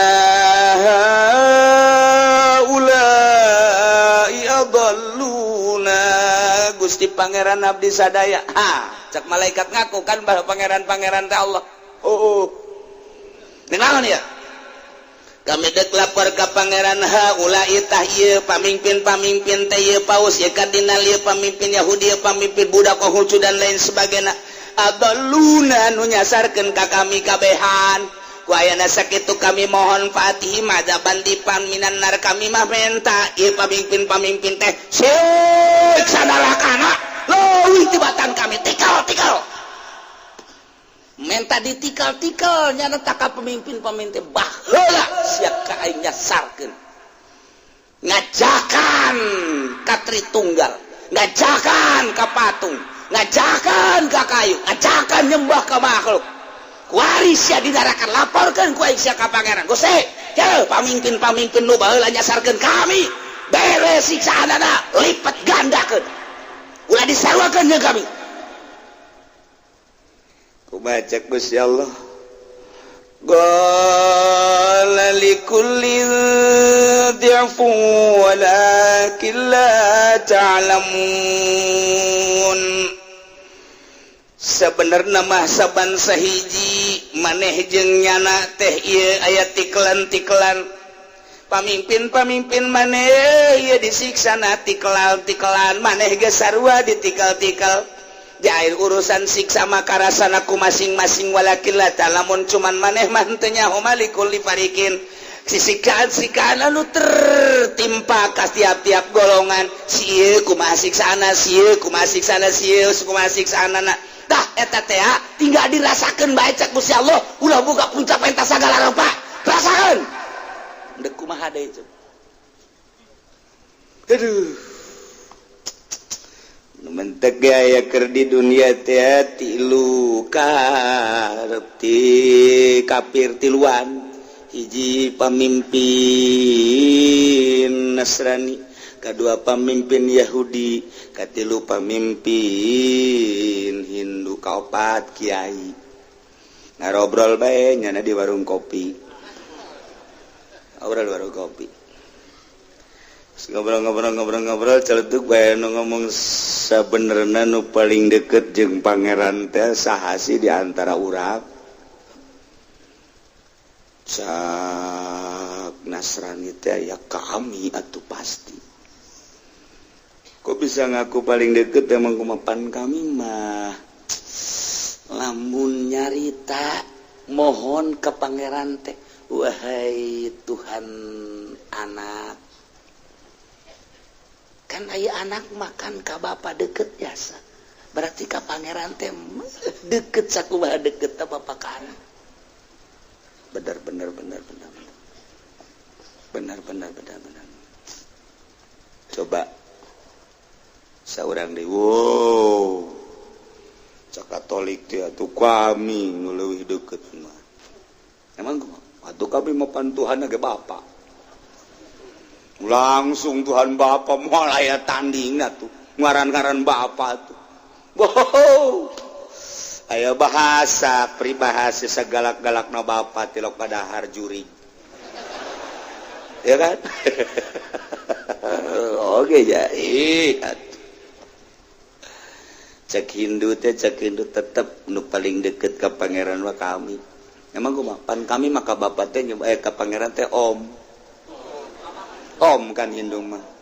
Speaker 1: haula'i adalluna." "Gusti Pangeran abdi sadaya." Ha, cak malaikat ngaku kan bahwa pangeran-pangeran teh Allah. Oh, naon ya? "Kami dek lapor ka Pangeran, haula'i tah ieu pamimpin-pamimpin teh, ieu paus, ieu kardinal, ieu pamimpin Yahudi, ieu pamimpin Buddha, Konghucu dan lain sebagainya, adalluna nu nyasarkeun ka kami kabehan. Ku ayana sakitu kami mohon fa'atihim adzaban di'fan minan nar. Kami mah menta ieu pamimpin-pamimpin teh siksa narakana leuwih tibatan kami. Tikal tikal." Menta ditikal-tikal nyana ka pemimpin-pemimpin, baheula sia ka aing nyasarkeun. Ngajakan ka Tritunggal, ngajakan ka patung, ngajakan ka kayu, ngajakan nyembah ka makhluk. Kuari sia didarakan, laporkeun ku aing sia ka pangeran. Gusti, pamimpin-pamimpin nu baheula nyasarkeun kami, bere siksaanana lipat gandakeun. Ulah disaruakeun jeung kami.
Speaker 3: Kumaha cek Gusti Allah? Qala likulli di'fu walakin la ta'lamun. Sebenarnya mah saban sahiji maneh jeung nyana teh ieu aya tiklan-tiklan pamimpin-pamimpin maneh ieu disiksa na tiklan-tiklan maneh geus sarua ditikal-tikal jair urusan siksa maka rasana ku masing-masing walakin la ta'lamun cuman maneh mah henteu nyaho malikul li farikin siksikaan-sikaan anu tertimpa ka tiap-tiap golongan si ieu kumaha siksaana, si ieu kumaha siksaana, si ieu kumaha siksaana. Tah eta teh tinggal dirasakeun bae cek Gusti Allah, ulah buka puncak pentas sagala rupa, rasakeun deuk kumaha deui cek. Aduh, mentek gaya keur di dunia teh tilu karep ti kafir tiluan, hiji pamimpin Nasrani, kedua pamimpin Yahudi, katilu pamimpin Hindu, kaopat kiai. Ngarobrol bae nyana di warung kopi, ngobrol warung kopi, ngobrol-ngobrol-ngobrol-ngobrol, celetuk bae nu ngomong, sabenerna nu paling deket jeung pangeran teh saha sih di antara urang? Cak Nasrani teh, ya kami atuh pasti. Kok bisa ngaku paling deket? Emang kumapan kami mah
Speaker 1: lamun nyarita mohon ke pangeran teh, wahai Tuhan anak, kan aya anak makan ka bapak deket jasa, berarti ka pangeran teh deket sakumaha deket ta bapak ka anak.
Speaker 3: Benar benar benar benar benar benar benar benar. Coba seorang deui, wow, cak Katolik teh atuh kami nu leuwih deket mah. Emang kumaha atuh? Kami mah pan Tuhan ge Bapa langsung, Tuhan Bapa moal aya tanding atuh, ngaran-ngaran Bapa tuh. Wow, aya bahasa peribahasa, segalak-galakna bapa tilok padahar jurig, ya kan? Oke ya, ih cek Hindu teh, cek Hindu tetep nu paling deket ke pangeran mah kami. Emang kumaha? Pan kami maka bapak teh nyoba ke pangeran teh om om, kan Hindu mah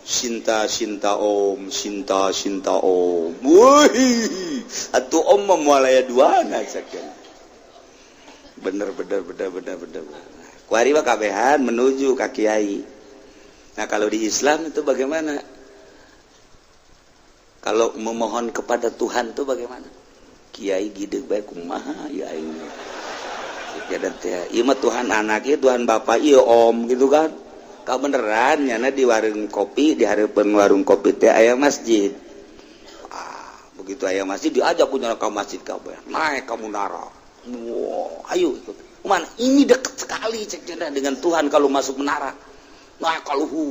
Speaker 3: Sinta Sinta om, Sinta Sinta om. Wih, atuh om mah moal aya duana cek. Bener bener bener bener bener. Kuari mah kabehan menuju ka kiai. Nah, kalau di Islam itu bagaimana? Kalau memohon kepada Tuhan itu bagaimana? Kiai gideg bae, kumaha ya aing ya teh, ieu mah Tuhan anak, ieu Tuhan bapak, ieu om, gitu kan? Kau beneran nyana di warung kopi, di hareupeun warung kopi teh aya masjid. Ah, begitu aya masjid diajak ku nyana ka masjid kabeh, naik ka munara. Wow, ayo ikut mana ini, deket sekali cek dengan Tuhan kalau masuk menara. Nah, kalau hu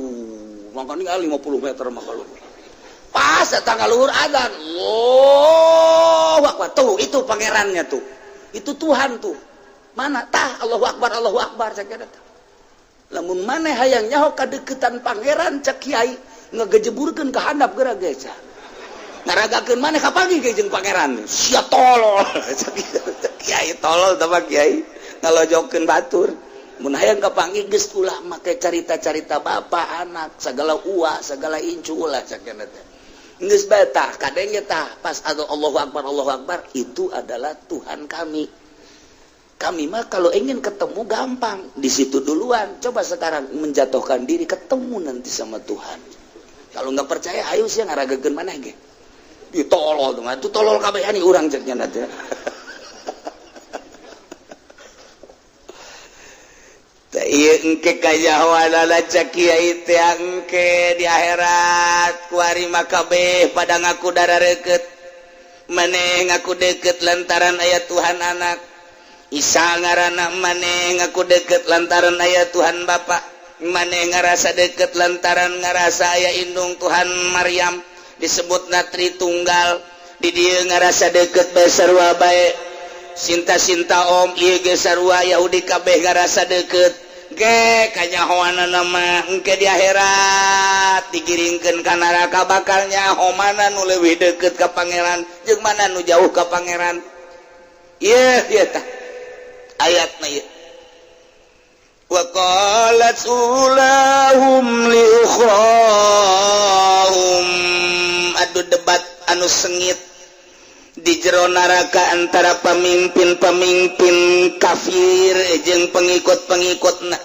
Speaker 3: makanya 50 meter mah kalau pas datang ka luhur adzan, Allahu Akbar, tuh itu pangerannya tuh, itu Tuhan tuh. Mana tah? Allahu Akbar, Allahu Akbar cek. Lamun maneh hayang nyaho kadeketan pangeran, cek kiai, ngegejeburkeun ka handap geura ge ngaragakeun maneh kapanggih ge jeung pangeran. Sia tolol cek kiai, tolol tah kiai ngalojokeun batur. Mun hayang kapanggih geus ulah make carita-carita bapak anak segala, uwa segala, incu ulah cek teh. Geus bae tah kadenge tah pas atau Allahu Akbar, Allahu Akbar, itu adalah Tuhan kami. Kami mah kalau ingin ketemu gampang di situ duluan. Coba sekarang menjatuhkan diri, ketemu nanti sama Tuhan. Kalau nggak percaya, ayo sih ngaragakeun maneh ge. Ditolol tuh, itu tolol kabeh nih urang ceknya nanti.
Speaker 1: Iya, engke kanyahoanana, cak kiai teh, engke di akhirat kuari mah kabeh pada ngaku darah deket. Maneh ngaku deket lantaran aya Tuhan Anak Isa ngaranna, maneh ngaku deket lantaran aya Tuhan Bapak, maneh ngerasa deket lantaran ngerasa aya indung Tuhan Maryam, disebut natri tunggal. Di dieu ngerasa deket bae, sarua bae. Sinta-sinta om ieu ge sarua, Yahudi kabeh ngerasa deket ge. Kanyahoanana mah engke di akhirat digiringkeun ka neraka, bakal nyaho mana nu leuwih deket ka Pangeran jeung mana nu jauh ka Pangeran. Ieu ieu tah ayatna ieu. وقالت أولاهم لأخراهم. Adu debat anu sengit di jero neraka antara pemimpin-pemimpin kafir jeung pengikut-pengikutna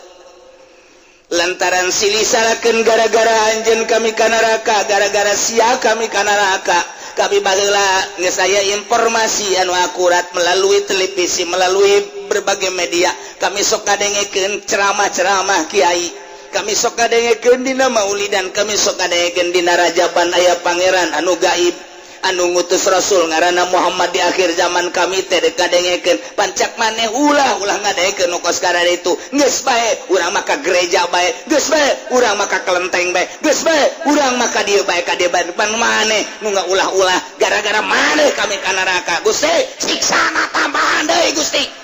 Speaker 1: lantaran silih salakeun, "Gara-gara anjeun kami ka neraka, gara-gara sia kami ka neraka. Kami baheula geus aya informasi anu akurat melalui televisi, melalui berbagai media. Kami sok kadengekeun ceramah-ceramah kiai, kami sok kadengekeun dina maulidan, kami sok kadengekeun dina rajaban, aya pangeran anu gaib anu ngutus rasul ngaranna Muhammad di akhir zaman. Kami teh kadengekeun. Pan cak maneh ulah ulah ngadengekeun nu kos itu. Geus bae urang mah ka gereja bae, geus bae urang mah ka kelenteng bae, geus bae urang mah ka dieu bae, ka dieu bae. Pan maneh nu ulah-ulah, gara-gara maneh kami ka neraka. Gusti, siksana tambahan deui, Gusti."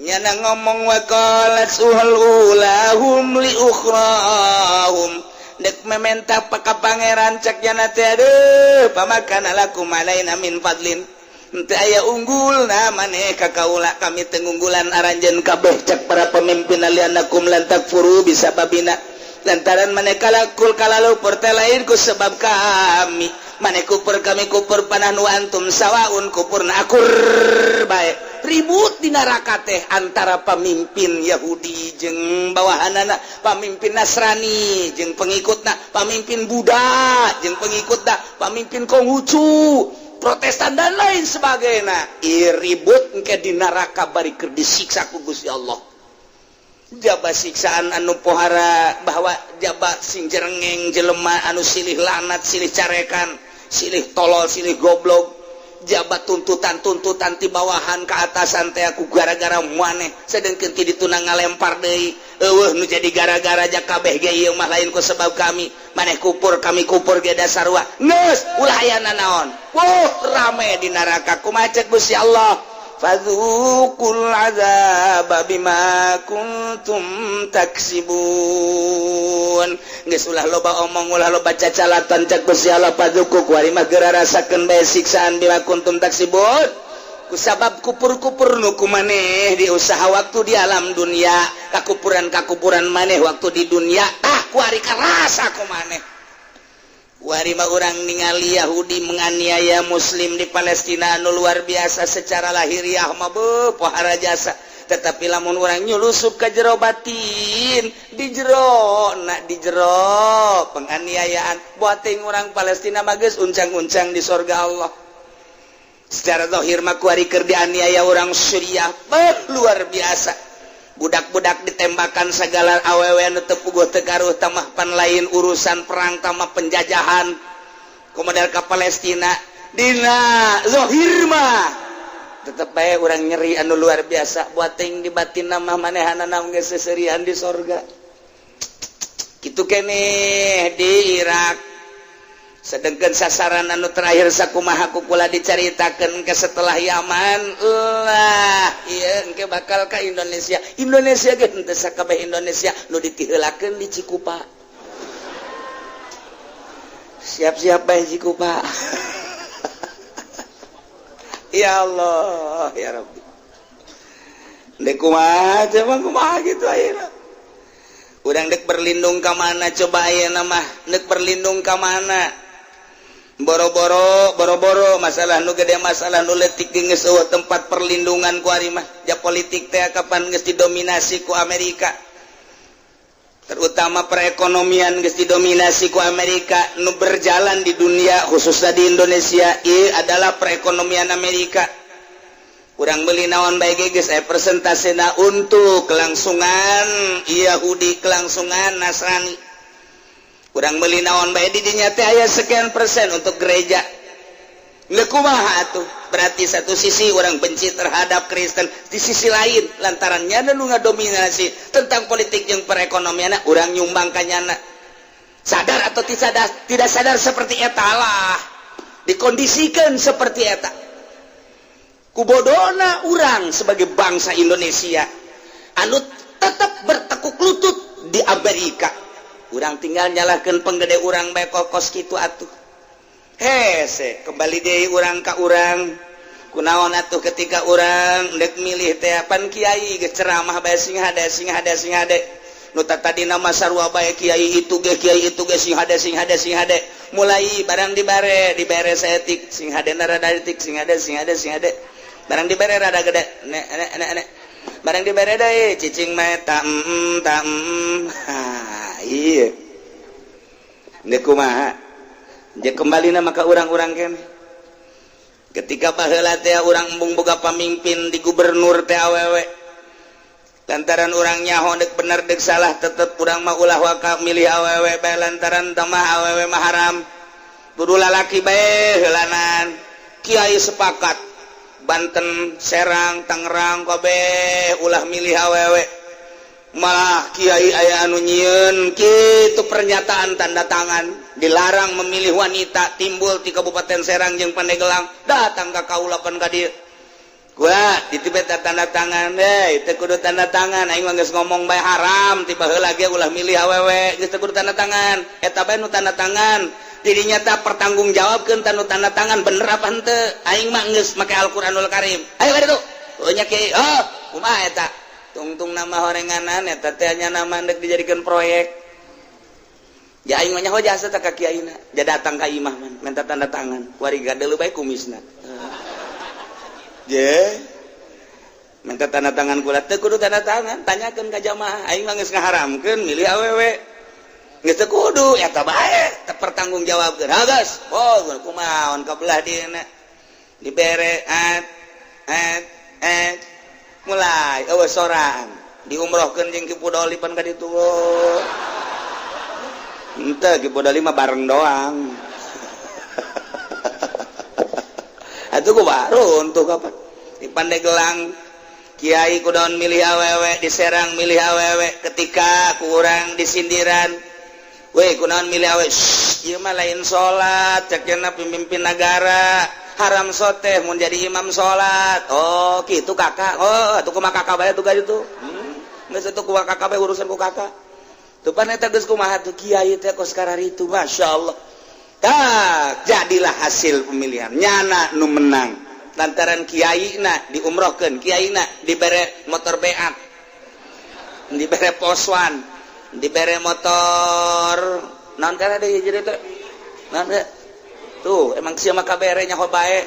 Speaker 1: Nyana ngomong وقالت أولاهم لأخراهم, dek mementa ka Pangeran, cek nyana teh, "Aduh, فما كان لكم علينا من فضل." Henteu aya unggul nah maneh ka kaula, kami teu ngunggulan aranjeun kabeh. Cek para pemimpin, لأنكم لم تكفروا بسببنا, lantaran maneh kalakul kalalupur teh lain ku sebab kami. Maneh kupur, kami kupur, فنحن وأنتم سواء, kupurna akur bae. Ribut di neraka teh antara pemimpin Yahudi jeung bawahanana, pemimpin Nasrani jeung pengikutna, pemimpin Buddha jeung pengikutna, pemimpin Konghucu, Protestan, dan lain sebagainya. Ih, ribut engke di neraka bari keur disiksa ku Gusti Allah. Jaba siksaan anu pohara bahwa jaba sing jerengeng jelema anu silih lanat, silih carekan, silih tolol, silih goblok, jaba tuntutan-tuntutan ti bawahan ke atasan teh, aku gara-gara maneh, sedengkeun ti dituna ngalempar deui, eueuh nu jadi gara-gara. Ja kabeh ge ieu mah lain ku sebab kami. Maneh kupur, kami kupur ge da sarua. Geus ulah aya nanaon. Wuh, rame di neraka. Kumaha cek Gusti Allah? فذوقوا العذاب بما كنتم تكسبون. Geus ulah loba omong, ulah loba cacalatan, cek Gusti Allah. فذوقوا, kuari mah geura rasakeun bae siksaan, بما كنتم تكسبون, kusabab kupur-kupur nu ku maneh di usaha waktu di alam dunia, kakupuran-kakupuran maneh waktu di dunia. Ah, kuari karasa ku maneh. Kuari mah urang ningali Yahudi menganiaya Muslim di Palestina anu luar biasa. Secara lahiriah mah beuh, pohara jasa, tetapi lamun urang nyulusup ke jero batin, di jero nak di jero penganiayaan buating orang Palestina mah geus uncang-uncang di sorga Allah. Secara zahir mah kuari keur dianiaya orang Suriah, beuh, luar biasa, budak-budak ditembakan segala, awewe anu teu puguh teu karuh tamah. Pan lain urusan perang tamah, penjajahan kemudian ke Palestina. Dina zahir mah tetep bae urang nyeri anu luar biasa, buating di batin nama manehanana geus seserian di sorga. Kitu keneh di Irak. Sedangkan sasaran anu terakhir sakumaha ku kula dicaritakan ke setelah Yaman lah, iya, engke bakal ke Indonesia. Indonesia ge henteu sakabeh Indonesia, nu ditiheulakeun di Cikupa. Siap-siap bae Cikupa. Ya Allah, ya Rabbi, dek kumaha coba, kumaha gitu ayeuna? Urang dek berlindung ka mana coba ayeuna mah? Dek berlindung ka mana? Boro-boro, boro-boro masalah nu gede, masalah nu letik geus eueuh tempat perlindungan ku ari mah. Ja politik teh kapan geus didominasi ku Amerika, terutama perekonomian geus didominasi ku Amerika. Nu berjalan di dunia, khususnya di Indonesia, ieu adalah perekonomian Amerika. Urang beli naon bae geus aya persentasena untuk kelangsungan Yahudi, kelangsungan Nasrani. Urang beli naon bae di dinya teh aya sekian persen untuk gereja. Nggak kumaha atuh? Berarti satu sisi urang benci terhadap Kristen, di sisi lain lantarannya nu ngadominasi tentang politik yang perekonomian, urang nyumbang kanyana. Sadar atau tidak sadar, tidak sadar seperti eta lah, dikondisikan seperti eta. Kubodona urang sebagai bangsa Indonesia anu tetap bertekuk lutut di Amerika, urang tinggal nyalahkan penggede urang bae kos kitu atuh. Hese kembali deui urang ka urang. Kunaon atuh ketika urang dek milih teh, pan kiai geus ceramah bae sing hade, sing hade, sing hade. Nu tadi nama sarua bae, kiai itu ge, kiai itu ge, sing hade, sing hade, sing hade. Mulai barang dibare, dibere saeutik, sing hade rada etik, sing hade, sing hade, sing hade. Barang dibere rada gede, nek nek nek nek. Barang dibere deui, cicing mah ta ta. Ha, iya. Ndek kumaha? Dia kembali nama ke urang-urang kene. Ketika baheula teh urang embung boga pamimpin di gubernur teh awewe. Lantaran urang nyaho dek bener dek salah, tetep urang mah ulah waka milih awewe bae, lantaran tamah awewe mah haram. Kudu lalaki bae heulanan. Kiai sepakat Banten, Serang, Tangerang kabeh ulah milih awewe. Malah kiai aya anu nyieun kitu pernyataan tanda tangan, dilarang memilih wanita, timbul di Kabupaten Serang jeung Pandeglang. Datang ka kaula pan ka dieu. Gua ditibet tanda tangan deh, teu kudu tanda tangan, aing mah geus ngomong bae haram ti baheula ge ulah milih awewe, geus teu kudu tanda tangan. Eta bae nu tanda tangan. Dirinya tak pertanggungjawabkeun tanu tanda tangan, bener apa henteu? Aing mah geus make Al-Qur'anul Karim. Ayo ka ditu. Oh nya kiai, oh kumaha eta? Tungtung nama horenganan eta teh nya nama ndek dijadikan proyek. Ya aing mah nyaho jasa tak ka kiaina. Dia datang ka imah man, minta tanda tangan. Kuari gadeuleuh bae kumisna. Je. Minta tanda tangan kula, teu kudu tanda tangan, tanyakeun ka jamaah. Aing mah geus ngaharamkeun milih awewe. Geus teu kudu eta bae, teu pertanggungjawabkeun. Ha geus. Oh, kumaha ka belah dieuna. Dibere at at at mulai eueuh sorang diumrohkeun jeung Ki Pudoli pan ka ditu. Henteu, Ki Pudoli mah bareng doang. Atuh ku baru untuk apa? Di Pandeglang kiai kudaon milih awewe, di Serang milih awewe, ketika kurang disindiran. Weh, kunaon milih awewe? Shh, ieu mah lain salat, cek pemimpin negara. Haram soteh mun jadi imam salat. Oh, gitu kakak. Oh, atuh kumaha kakak bae tuh itu. Geus atuh kumaha kakak bae, urusan ku kakak. Tuh pan eta geus kumaha tuh kiai teh kos kararitu, masyaallah. Tak jadilah hasil pemilihan nyana nu menang lantaran kiai na diumrohkeun, kiai na dibere motor BA, dibere poswan, dibere motor naon kana deui jadi teh naon teh tuh, emang sia mah kabere nyaho bae.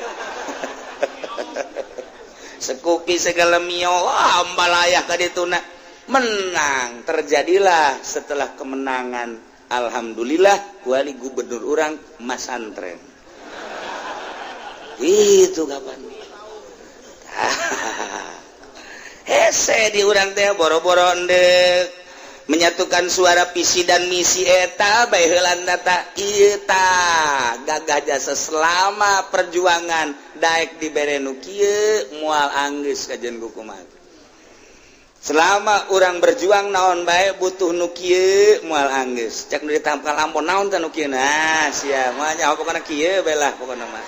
Speaker 1: Sekupi segala mio, wah, ambalayah ka dituna menang. Terjadilah setelah kemenangan, alhamdulillah wali gubernur urang masantren itu. Kapan hese di urang teh boro-boro endek menyatukan suara visi dan misi, eta bae heulan data ieu tah gagah jasa selama perjuangan. Daek dibere nu kieu moal anggeus kajen kumaha. Selama urang berjuang naon bae butuh nu kieu moal anggeus. Cek nu ditampal ampun naon teh nu kieu, nah sia mah nyaho pokona kieu bae lah, pokona mah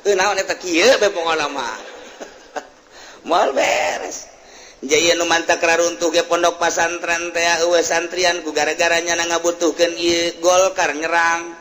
Speaker 1: euy naon eta kieu bae, pokona mah moal beres. Jaya nu mantak raruntuh ge pondok pasantren teh eueuh santrian ku gara-garanya na ngabutuhkeun ieu Golkar nyerang.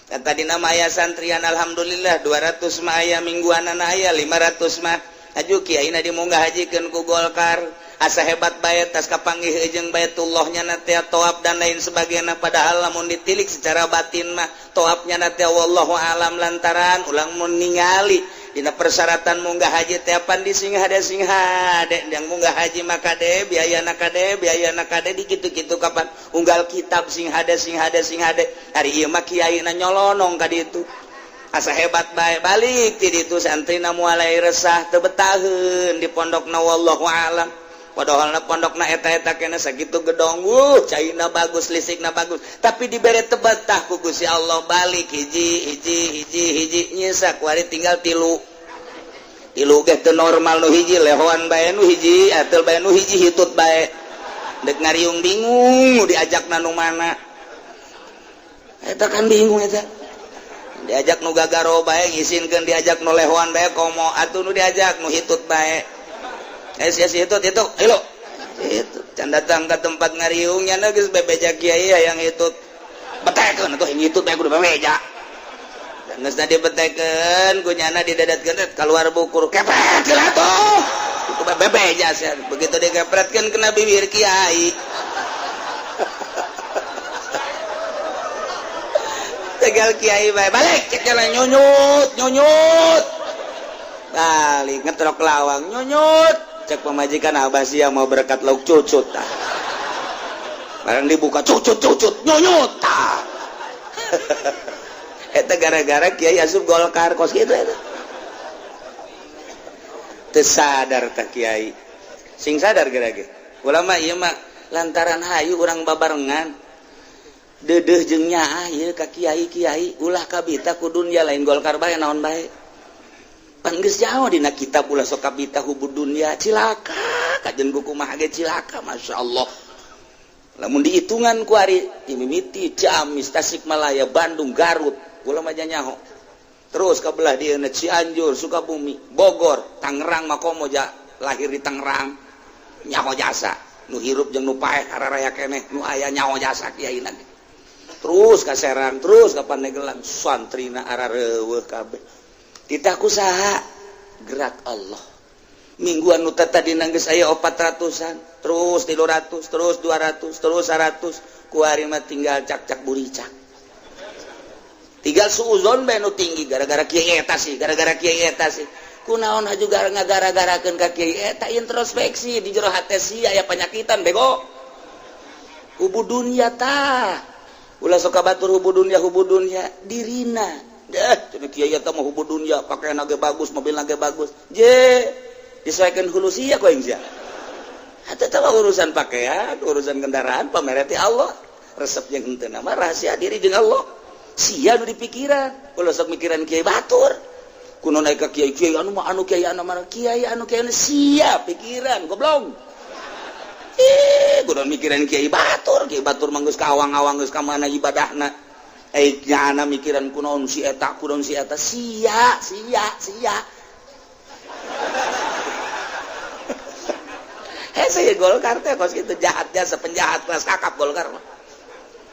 Speaker 1: Dan tadi nama aya santrian alhamdulillah 200 mah aya, mingguanan aya 500 mah. Aju kiaina dimunggah hajikeun ku Golkar, asa hebat bae tas kapanggih jeung Baitullahnya na teh, tawaf dan lain sebagainya. Padahal lamun ditilik secara batin mah tawafnya na teh wallahu alam, lantaran ulang mun ningali dina persyaratan munggah haji teh pan di sing hade, sing hade yang munggah haji maka kade biaya na kade, biaya na kade di kitu-kitu. Kapan unggal kitab sing hade, sing hade, sing hade. Hari ieu mah kiai na nyolonong ka ditu. Asa hebat bae, balik ti ditu santrina mulai resah, teu betaheun di pondokna, wallahu alam. Padahal na pondokna eta-eta kena sakitu gedong, wuh, caina bagus, listrikna bagus, tapi dibere teu betah ku Gusti Allah. Balik hiji hiji hiji hiji, nyisa kuari tinggal tilu. Tilu ge teu normal, nu hiji lehoan bae, nu hiji atel bae, nu hiji hitut bae. Dek ngariung bingung diajak nu mana eta, kan bingung eta. Diajak nu gagaro bae ngisinkeun, diajak nu lehoan bae komo atuh, nu diajak nu hitut bae. Eh, sia si hitut itu hilo itu can datang ke tempat ngariungnya geus bebeja kiai yang hitut, betekeun atuh yang hitut bae kudu bebeja. Geus tadi betekeun ku nyana didadatkeun, keluar bukur, kepret heula tuh itu bebeja sia. Begitu dikepretkeun kena bibir kiai. Tegal kiai bae balik cek jalan, nyunyut nyunyut, balik ngetrok lawang, nyunyut. Cek pemajikan, "Abah sia mau berkat lauk cucut." Tah, barang dibuka, cucut cucut nyunyut. Tah, eta gara-gara kiai asup Golkar kos gitu. Eta teu sadar tah kiai, sing sadar gara-gara ulama ieu mah lantaran hayu urang babarengan deudeuh jeung nyaah ieu ka kiai-kiai, ulah kabita ku dunya. Lain Golkar bae, naon bae, pan geus jauh dina kitab, ulah sok kabita hubud dunya, cilaka kajen buku mah ge cilaka. Masya Allah, lamun dihitungan ku ari mimiti Ciamis, Tasikmalaya, Bandung, Garut, kula mah nyaho terus ka belah dieu, Cianjur, Sukabumi, Bogor, Tangerang, Makomo ja lahir di Tangerang, nyaho jasa nu hirup jeung nu paeh araraya keneh nu aya nyaho jasa kiai. Terus ka Serang, terus ka Pandeglang, santrina arareuweuh kabeh. Titah ku saha? Gerak Allah. Mingguan nu tadi geus aya 400-an, terus 300, terus 200, terus 100, kuari mah tinggal cak-cak buricak, tinggal suuzon bae nu tinggi, gara-gara kiai eta sih, gara-gara kiai eta sih. Kunaon haju gara ngagara-garakeun ka kiai eta? Introspeksi di jero hate sia aya panyakitan, bego. Hubu dunya tah, ulah sok batur hubu dunya, hubu dunya dirina deh. Cenah kiai eta mah hubu dunya, pakaian ge bagus, mobil ge bagus, je disesuaikan hulu sia ku aing sia. Eta mah urusan pakaian, urusan kendaraan, pamereti Allah resep jeung henteu mah rahasia diri jeung Allah. Sia nu dipikiran, ulah sok mikiran kiai batur. Kuno naik ka kiai, kiai anu mah anu, kiai anu mah kiai anu, kiai anu, sia pikiran goblok. Ih, kudu mikiran kiai batur, kiai batur mah geus ka awang-awang, geus ka mana ibadahna. Eh, nyana mikiran kunaon si eta, kunaon si eta, sia sia sia. Eh, saya Golkar teh kos kitu jahat jasa, penjahat kelas kakap Golkar mah.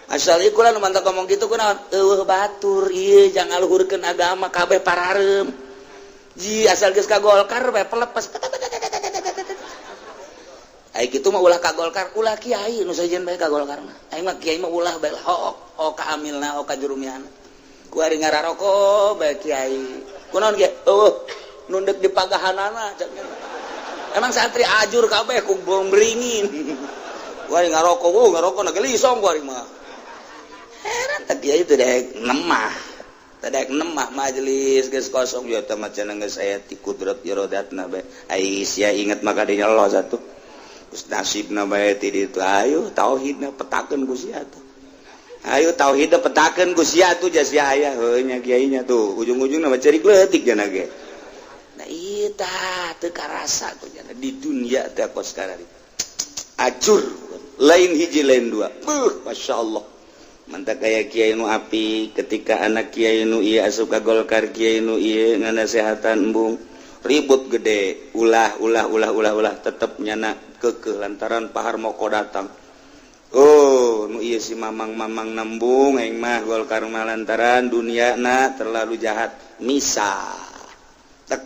Speaker 1: Asal ieu kula nu mantap ngomong kitu kunaon? Eueuh batur ieu jangan ngaluhurkeun agama kabeh parareum. Ji asal geus ka Golkar bae pelepas. Ai kitu mah ulah ka Golkar, ulah kiai nu sejen bae ka Golkar mah. Aing mah kiai mah ulah bae hook, oh ka amilna, oh ka jurumiana. Ku ari ngararoko bae kiai. Kunaon kiai? Eueuh nundek di pagahanana. Emang santri ajur kabeh ku beringin. Ku ari ngaroko, wuh ngaroko na gelisong ku ari mah. Heran teh kiai teu daek nemah. Teu daek nemah majelis geus kosong ya teh mah cenah geus aya ti kudrat iradatna bae. Ai sia inget maka dinya Allah satu. Geus nasibna bae ti ditu, ayo tauhidna petakeun ku sia tuh. Ayo tauhidna petakeun ku sia tuh, jas sia aya heuh nya kiainya tuh ujung-ujungna mah cerik leutik jana ge. Nah ieu tah teu karasa ku jana di dunia teh kos karari. Acur lain hiji lain dua. Beuh, Masya Allah. Mantap kayak kiai nu api ketika anak kiai nu ieu asup ka Golkar, kiai nu ieu nganasehatan embung ribut gede, ulah ulah ulah ulah ulah, tetep nyana kekeh lantaran Pak Harmoko datang. Oh, nu ieu si mamang-mamang nembung, aing mah Golkar mah lantaran dunia na terlalu jahat, misah tek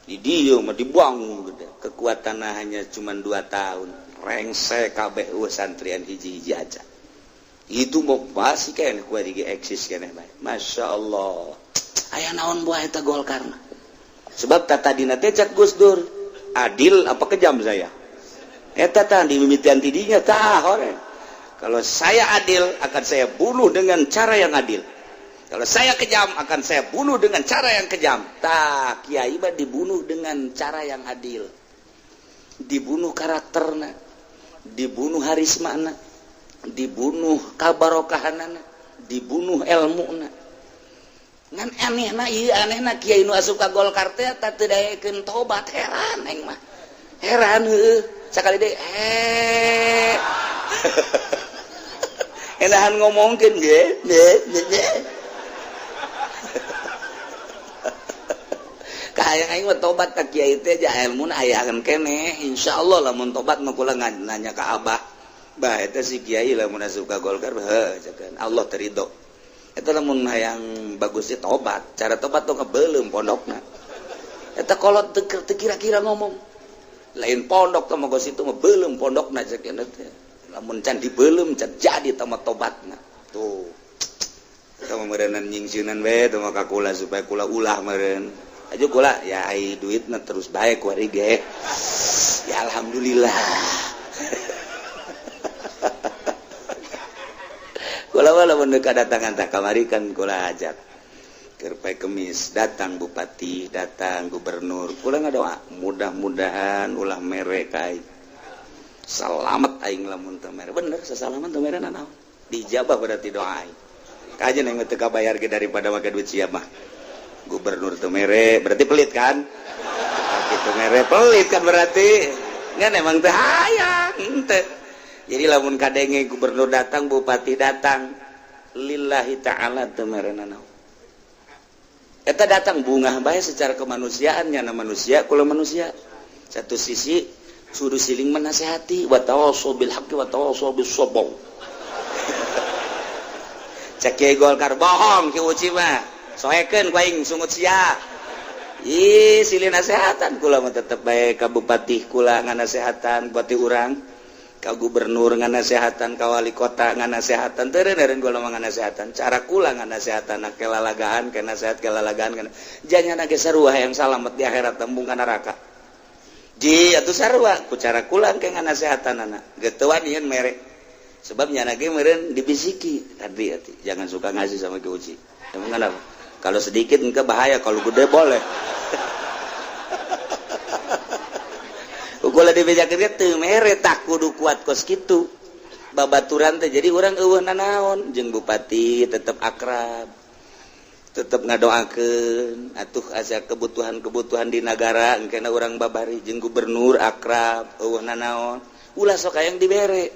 Speaker 1: di dieu mah dibuang gede kekuatan hanya cuma 2 tahun rengse kabeh, eueuh santrian hiji-hiji aja. Itu mau pasti kan ku di eksis keneh bae. Masya Allah, aya naon buah eta Golkar mah? Sebab tata dina teh cak Gus Dur, adil apa kejam saya? Eta tah di mimitian tidinya tah hore. Kalau saya adil akan saya bunuh dengan cara yang adil. Kalau saya kejam, akan saya bunuh dengan cara yang kejam. Tak, kiai mah dibunuh dengan cara yang adil. Dibunuh karakterna, dibunuh harismana, dibunuh kabarokahanana, dibunuh ilmuna. Ngan anehna ieu, anehna kiai nu asup ka Golkar teh tah teu daekeun tobat, heran aing mah. Heran heueuh. Sakali deui eh enahan ngomongkeun ge ge ge. Kahayang aing mah tobat ka kiai teh ja ilmuna ayahan keneh. Insyaallah lamun tobat mah kula nanya ka abah. Bah, eta si kiai lamun asup ka Golkar heuh cekan Allah terido. Eta lamun hayang bagusnya tobat, cara tobat tuh ngebelum pondokna. Eta kolot teu kira-kira ngomong. Lain pondok teh mah itu mah belum pondokna cekan teh. Lamun can dibelum can jadi teh mah tobatna. Tuh. Eta mah meureunnan nyingsieunan we teh mah ka kula supaya kula ulah meureun. Aja kula ya ai duitna terus bae ku ari ge. Ya alhamdulillah. Kula mah lamun kadatangan tah kamari kan kula ajak. Keur poe Kemis datang bupati, datang gubernur. Kula ngadoa mudah-mudahan ulah mere ka aing. Salamet aing lamun teu mere. Bener sasalaman teu mere nanaon. Dijabah berarti doa aing. Kajen aing mah teu kabayar ge daripada make duit sia mah. Gubernur teu mere berarti pelit kan? Bupati teu mere pelit kan berarti. Ngan emang teu hayang henteu. Jadi lamun kadenge gubernur datang, bupati datang, lillahi ta'ala teu mere nanaon. Eta datang bungah bae secara kemanusiaan, nyana manusia kula manusia. Satu sisi suruh siling menasehati wa tawassaw bil haqqi wa tawassaw bis sabr. Cek Kiai Golkar bohong ki Uci mah. Soekeun ku aing sungut sia. Ih, silih nasehatan kula mah tetep bae ka bupati kula nganasehatan bupati urang, ka gubernur nganasehatan, ka wali kota nganasehatan, teu eureun kula mah nganasehatan. Cara kula nganasehatan kelalagaan, ke nasehat kelalagaan kana. Janyana ge sarua hayang salamet di akhirat tembung ka neraka. Ji atuh sarua ku cara kula ke nganasehatanana. Geus teu wanian mere. Sebab nyana ge meureun dibisiki tadi atuh jangan suka ngasih sama Ki Uci. Emang kenapa? Kalau sedikit engke bahaya, kalau gede boleh. Kula dibejakeun teu mere tak kudu kuat kos kitu. Babaturan teh jadi urang eueuh nanaon jeung bupati tetep akrab. Tetep ngadoakeun atuh asa kebutuhan-kebutuhan di nagara engkena urang babari jeung gubernur akrab eueuh nanaon. Ulah sok hayang dibere.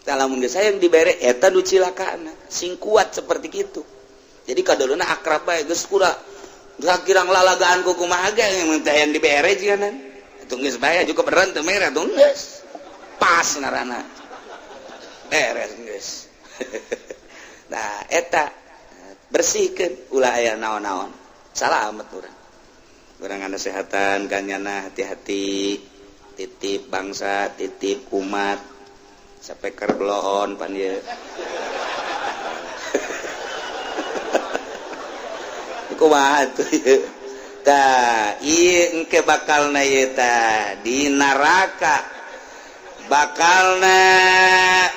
Speaker 1: Tah lamun geus hayang dibere eta nu cilakana, sing kuat seperti kitu. Jadi kadoluna akrab bae geus kura kirang lalagaan ku kumaha ge mun teh hayang dibere jigana. Atuh geus bae cukup beneran teu mere atuh geus. Pas ngaranna. Beres geus. Nah eta bersihkeun ulah aya naon-naon. Salamet urang. Urang nganasehatan ka nyana hati-hati, titip bangsa, titip umat. Sapeker belohon pan ieu. Kumaha tuh ieu? Tah, ieu engke bakalna ieu tah di neraka. Bakalna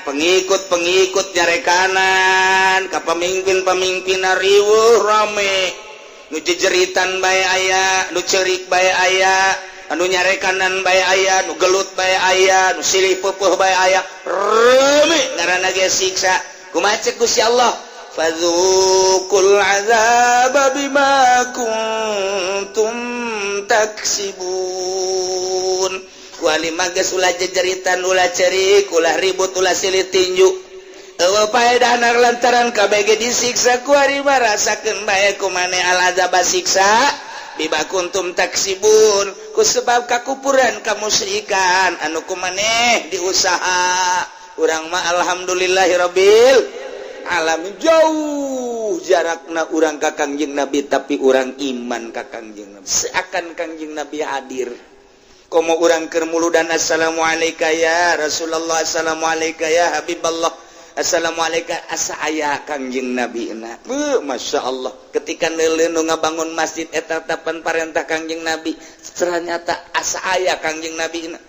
Speaker 1: pengikut-pengikut nyarekanan ka pemimpin-pemimpinna riweuh rame. Nu jejeritan bae aya, nu ceurik bae aya, anu nyarekanan bae aya, nu gelut bae aya, nu silih peupeut bae aya. Rame ngaranna ge siksa. Kumaha ceuk Gusti Allah? Fadzuqul azaba bima kuntum taksibun. Kuali mah geus ulah jejeritan, ulah cerik, ulah ribut, ulah silih tinju. Eueuh paedahna lantaran kabeh ge disiksa kuari mah rasakeun bae ku maneh al azaba siksa bima kuntum taksibun ku sebab kakupuran kamusyrikan anu ku maneh diusaha. Urang mah alhamdulillahirabbil alamin, jauh jarakna urang ka Kangjeng Nabi tapi urang iman ka Kangjeng Nabi seakan Kangjeng Nabi hadir. Komo urang keur muludan assalamualaikum ya Rasulullah, assalamualaikum ya Habiballah, assalamualaikum asa aya Kangjeng Nabi na. Masya Allah ketika neuleuh nu ngabangun masjid eta tapan parentah Kangjeng Nabi ternyata asa aya Kangjeng Nabi na.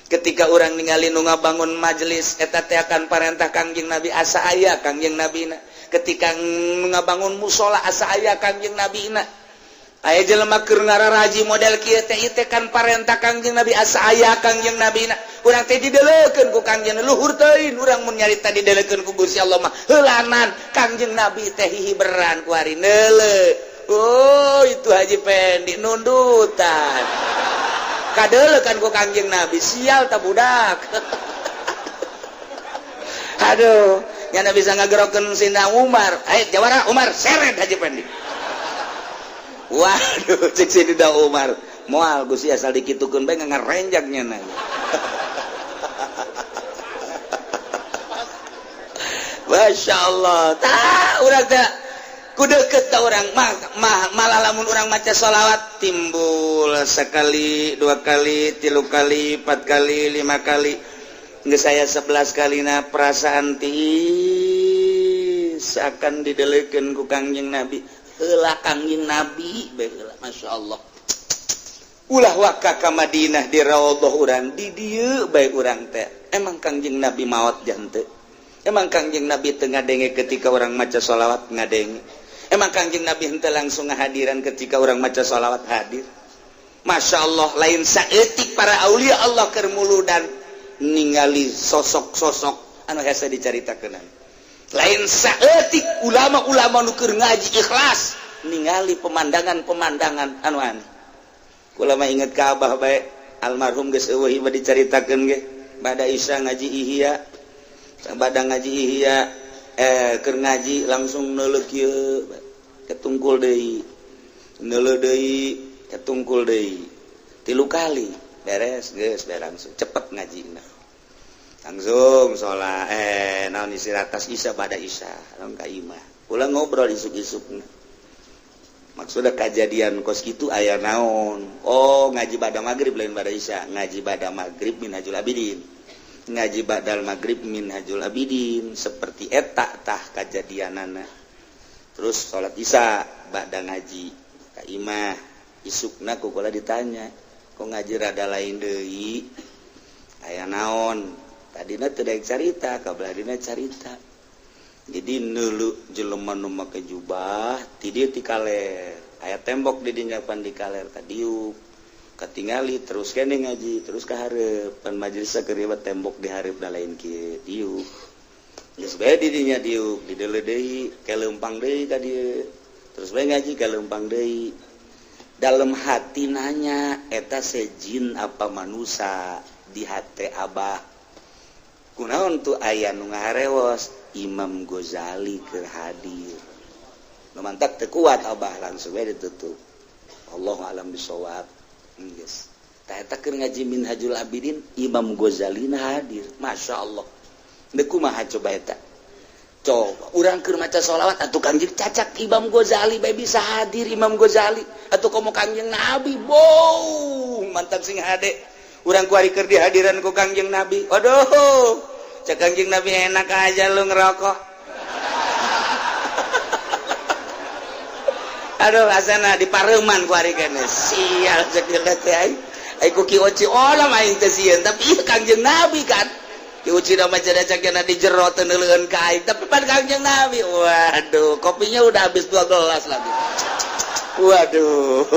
Speaker 1: Ketika urang ningali nu ngabangun majelis eta teh akan parentah Kangjeng Nabi, asa aya Kangjeng Nabi na. Ketika nu ngabangun musola, asa aya Kangjeng Nabi na. Aya jelema keur ngararaji model kieu teh, ieu teh kan parentah Kangjeng Nabi, asa aya Kangjeng Nabi na. Urang teh didelekeun ku Kangjeng, luhur teuing urang mun nyarita didelekeun ku Gusti Allah mah. Heulanan Kangjeng Nabi teh hihiberan ku ari neuleu. Oh, itu Haji Pendi nundutan. Kadelekan ku Kangjeng Nabi, sial tak budak. Aduh, nyana bisa ngagerokeun Sina Umar. Ayo jawara Umar, seret Haji Pendi. Waduh, cek Sayyidina Umar, moal Gusti, asal dikitukeun bae ngarenjak nyana. Masya Allah, tah urang teh ku deket ta urang mah, mah malah lamun urang maca sholawat timbul sekali, dua kali, tilu kali, empat kali, lima kali, geus saya 11 kalina perasaan tiis akan didelekeun ku Kangjeng Nabi. Heula Kangjeng Nabi bae heula, Masya Allah. Ulah waka ka Madinah di raudhah urang, di dieu bae urang teh. Emang Kangjeng Nabi maot jante? Emang Kangjeng Nabi teu ngadenge ketika orang maca sholawat? Ngadenge. Emang Kangjeng Nabi henteu langsung ngahadiran ketika orang maca sholawat? Hadir. Masya Allah, lain saeutik para aulia Allah keur muludan ningali sosok-sosok anu hese dicaritakeun. Lain saeutik ulama-ulama nu keur ngaji ikhlas ningali pemandangan-pemandangan anu aneh. Kula mah inget ka Abah bae, almarhum geus eueuh ieu dicaritakeun ge. Bada Isya ngaji Ihya, bada ngaji Ihya, keur ngaji langsung neuleuh kieu, ketungkul deui, neuleuh deui, ketungkul deui, tilu kali beres, geus beres, langsung cepet ngajina, langsung sholat, naon, istirahat tas Isya. Pada Isya naon ka imah, ulah ngobrol isuk-isuk, maksudnya kejadian kos gitu aya naon. Oh, ngaji pada maghrib, lain pada Isya, ngaji pada maghrib Minhajul Abidin, ngaji badal maghrib Minhajul Abidin seperti eta tah kejadianana. Terus sholat Isya, bada ngaji ka imah, isukna ku kula ditanya, kok ngaji rada lain deui, aya naon? Tadina teu daek carita, kabelah carita. Jadi neuleuh jelema nu make jubah ti dieu ti kaler, aya tembok di dinya pan di kaler ka diuk katingali. Terus kene ngaji terus ka hareup pan majelis keur tembok di hareup da lain kieu, diuk geus bae di dinya, diuk dideuleu deui, ke leumpang deui ka dieu, terus bae ngaji ke leumpang deui. Dalam hati nanya, eta sejin apa manusia? Di hati Abah, kunaon tuh aya nu ngaharewos? Imam Ghazali keur hadir. Nu mantak teu kuat Abah, langsung we ditutup. Allahu alam bisawab. Geus tah eta keur ngaji Minhajul Abidin, Imam Ghazali hadir. Masya Allah, deuk kumaha coba eta? Coba urang keur maca sholawat atuh Kangjeng cacak Imam Ghazali bae bisa hadir. Imam Ghazali atuh komo Kangjeng Nabi. Bow, mantap, sing hade urang kuari keur dihadiran ku Kangjeng Nabi. Aduh, cek Kangjeng Nabi, enak aja lu ngerokok. Aduh, asana di pareman kuari kene, sial, cek dia teh aing. Ai ku Ki Oci olah aing teh sieun, tapi ieu Kangjeng Nabi kan. Ki Oci da mah cakna di jero teu neuleuheun ka aing, tapi pan Kangjeng Nabi. Waduh, kopinya udah habis 2 gelas lagi. Waduh.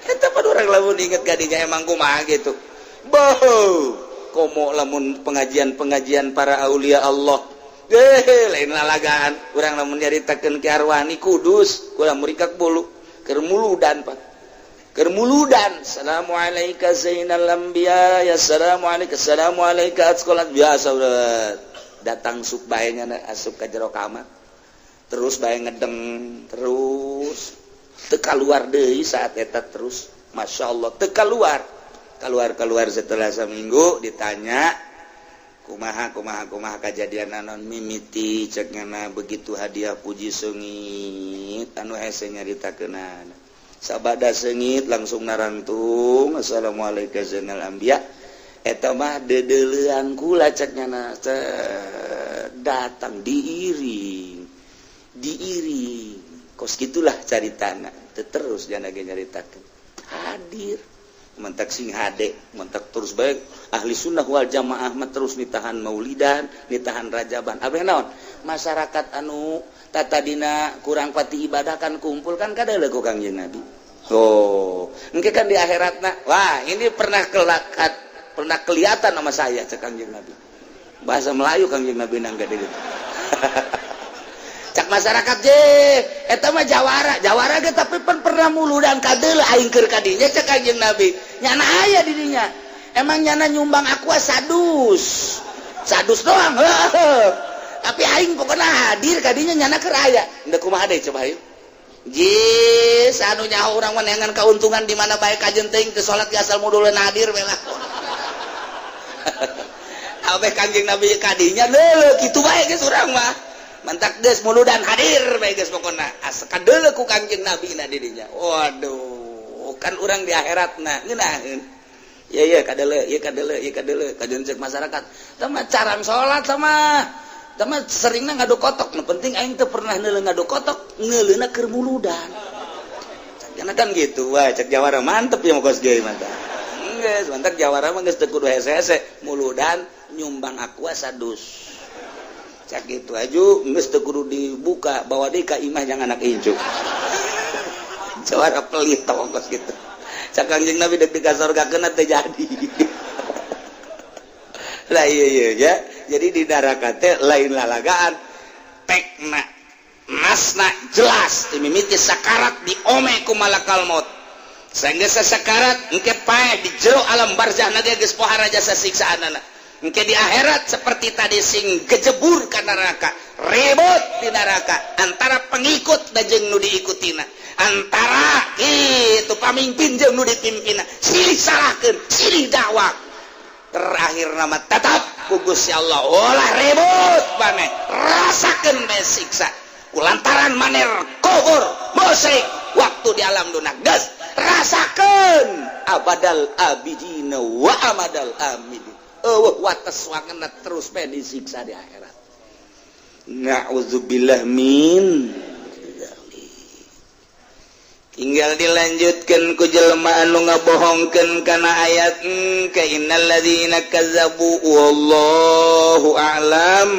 Speaker 1: Eta pan urang lamun inget gadinya emang kumaha gitu. Boh, komo lamun pengajian-pengajian para aulia Allah. Lain lalagaan. Urang lamun nyaritakeun Ki Arwani Kudus, kurang merikak bulu, keur muludan pak. Keur muludan. Assalamualaikum zainal anbiya, ya assalamualaikum, assalamualaikum sekolah biasa udah datang sup bae nya asup ka jero kamar. Terus bae ngedeng terus teu kaluar deui saat eta terus. Masya Allah, teu keluar keluar keluar. Setelah seminggu ditanya, kumaha kumaha kumaha kejadian naon mimiti? Cek ngana begitu hadiah puji seungit anu hese nyaritakeunana. Sabada seungit langsung narangtung, assalamualaikum zainal anbiya. Eta mah dedeleuan kula, cek nyana, datang diiring diiring kos gitulah caritana. Terus jangan lagi nyaritakeun hadir. Mantak sing hade, mantak terus baik ahli sunnah wal jamaah mah terus nitahan maulidan, nitahan rajaban. Apa naon? Masyarakat anu tatadina kurang pati ibadah kan kumpul kan kada ku Kangjeng Nabi. Oh, engke kan di akhiratna. Wah, ini pernah kelakat, pernah kelihatan sama saya, cek Kangjeng Nabi. Bahasa Melayu Kangjeng Nabi nangga gitu. Cak masyarakat je, eta mah jawara, jawara ge tapi pan pernah muludan kadeul aing keur kadinya, cek Kangjeng Nabi. Nyana aya di dinya. Emang nyana nyumbang aku sadus. Sadus doang. Heuh. Tapi aing pokoknya hadir kadinya, nyana keur aya. Henteu kumaha deui, coba ayo. Jis anu nyaho urang mah neangan keuntungan di mana bae, kajen teuing teu salat ge asal mudulna hadir we lah. Abeh Kanjeng Nabi kadinya leuleuk kitu bae geus urang mah. Mantak geus muludan hadir bae geus pokona. Asa kadeuleu ku Kanjeng Nabi na di dinya. Waduh, kan urang di akhiratna ngeunaheun. Iya iya kadeuleu, ieu kadeuleu, ieu kadeuleu, kajen cek masyarakat. Tah mah carang salat sama sama seringna ngadu kotok. Nu penting aing teu pernah neuleu ngadu kotok, neuleuna keur muludan. Karena kan gitu, wah, cek jawara mantep ya kos ge mantap. Geus, mantap jawara mah geus teu kudu hese-hese, muludan nyumbang aqua sadus. Cak gitu aju geus teu kudu dibuka, bawa deui ka imah jangan anak incu. Jawara pelit tong kos gitu. Cak Kangjeng Nabi dek di sorgakeun teu jadi. Lah iya iya ya. Jadi di neraka teh lain lalagaan. Tekna nasna jelas dimimiti sakarat diome ku malakal maut. Sehingga sesakarat engke paeh di jero alam barzah ge geus pohara jasa siksaanana. Engke di akhirat seperti tadi sing gejebur ka neraka, ribut di neraka antara pengikut dan jeung nu diikutina, antara itu pamimpin jeung nu dipimpina, silih salahkeun, silih dakwah. Terakhir nama tetap ku Gusti Allah, "Ulah ribut maneh, rasakeun bae siksa kulantaran maneh kufur musyrik waktu di alam dunia. Geus rasakeun abadal abidina wa amadal amidin." Eueuh wates wangenna, terus bae disiksa di akhirat. Na'udzubillah min. Tinggal dilanjutkan ku jelema anu ngabohongkeun kana ayat ke innalladzina kazzabu wallahu a'lam.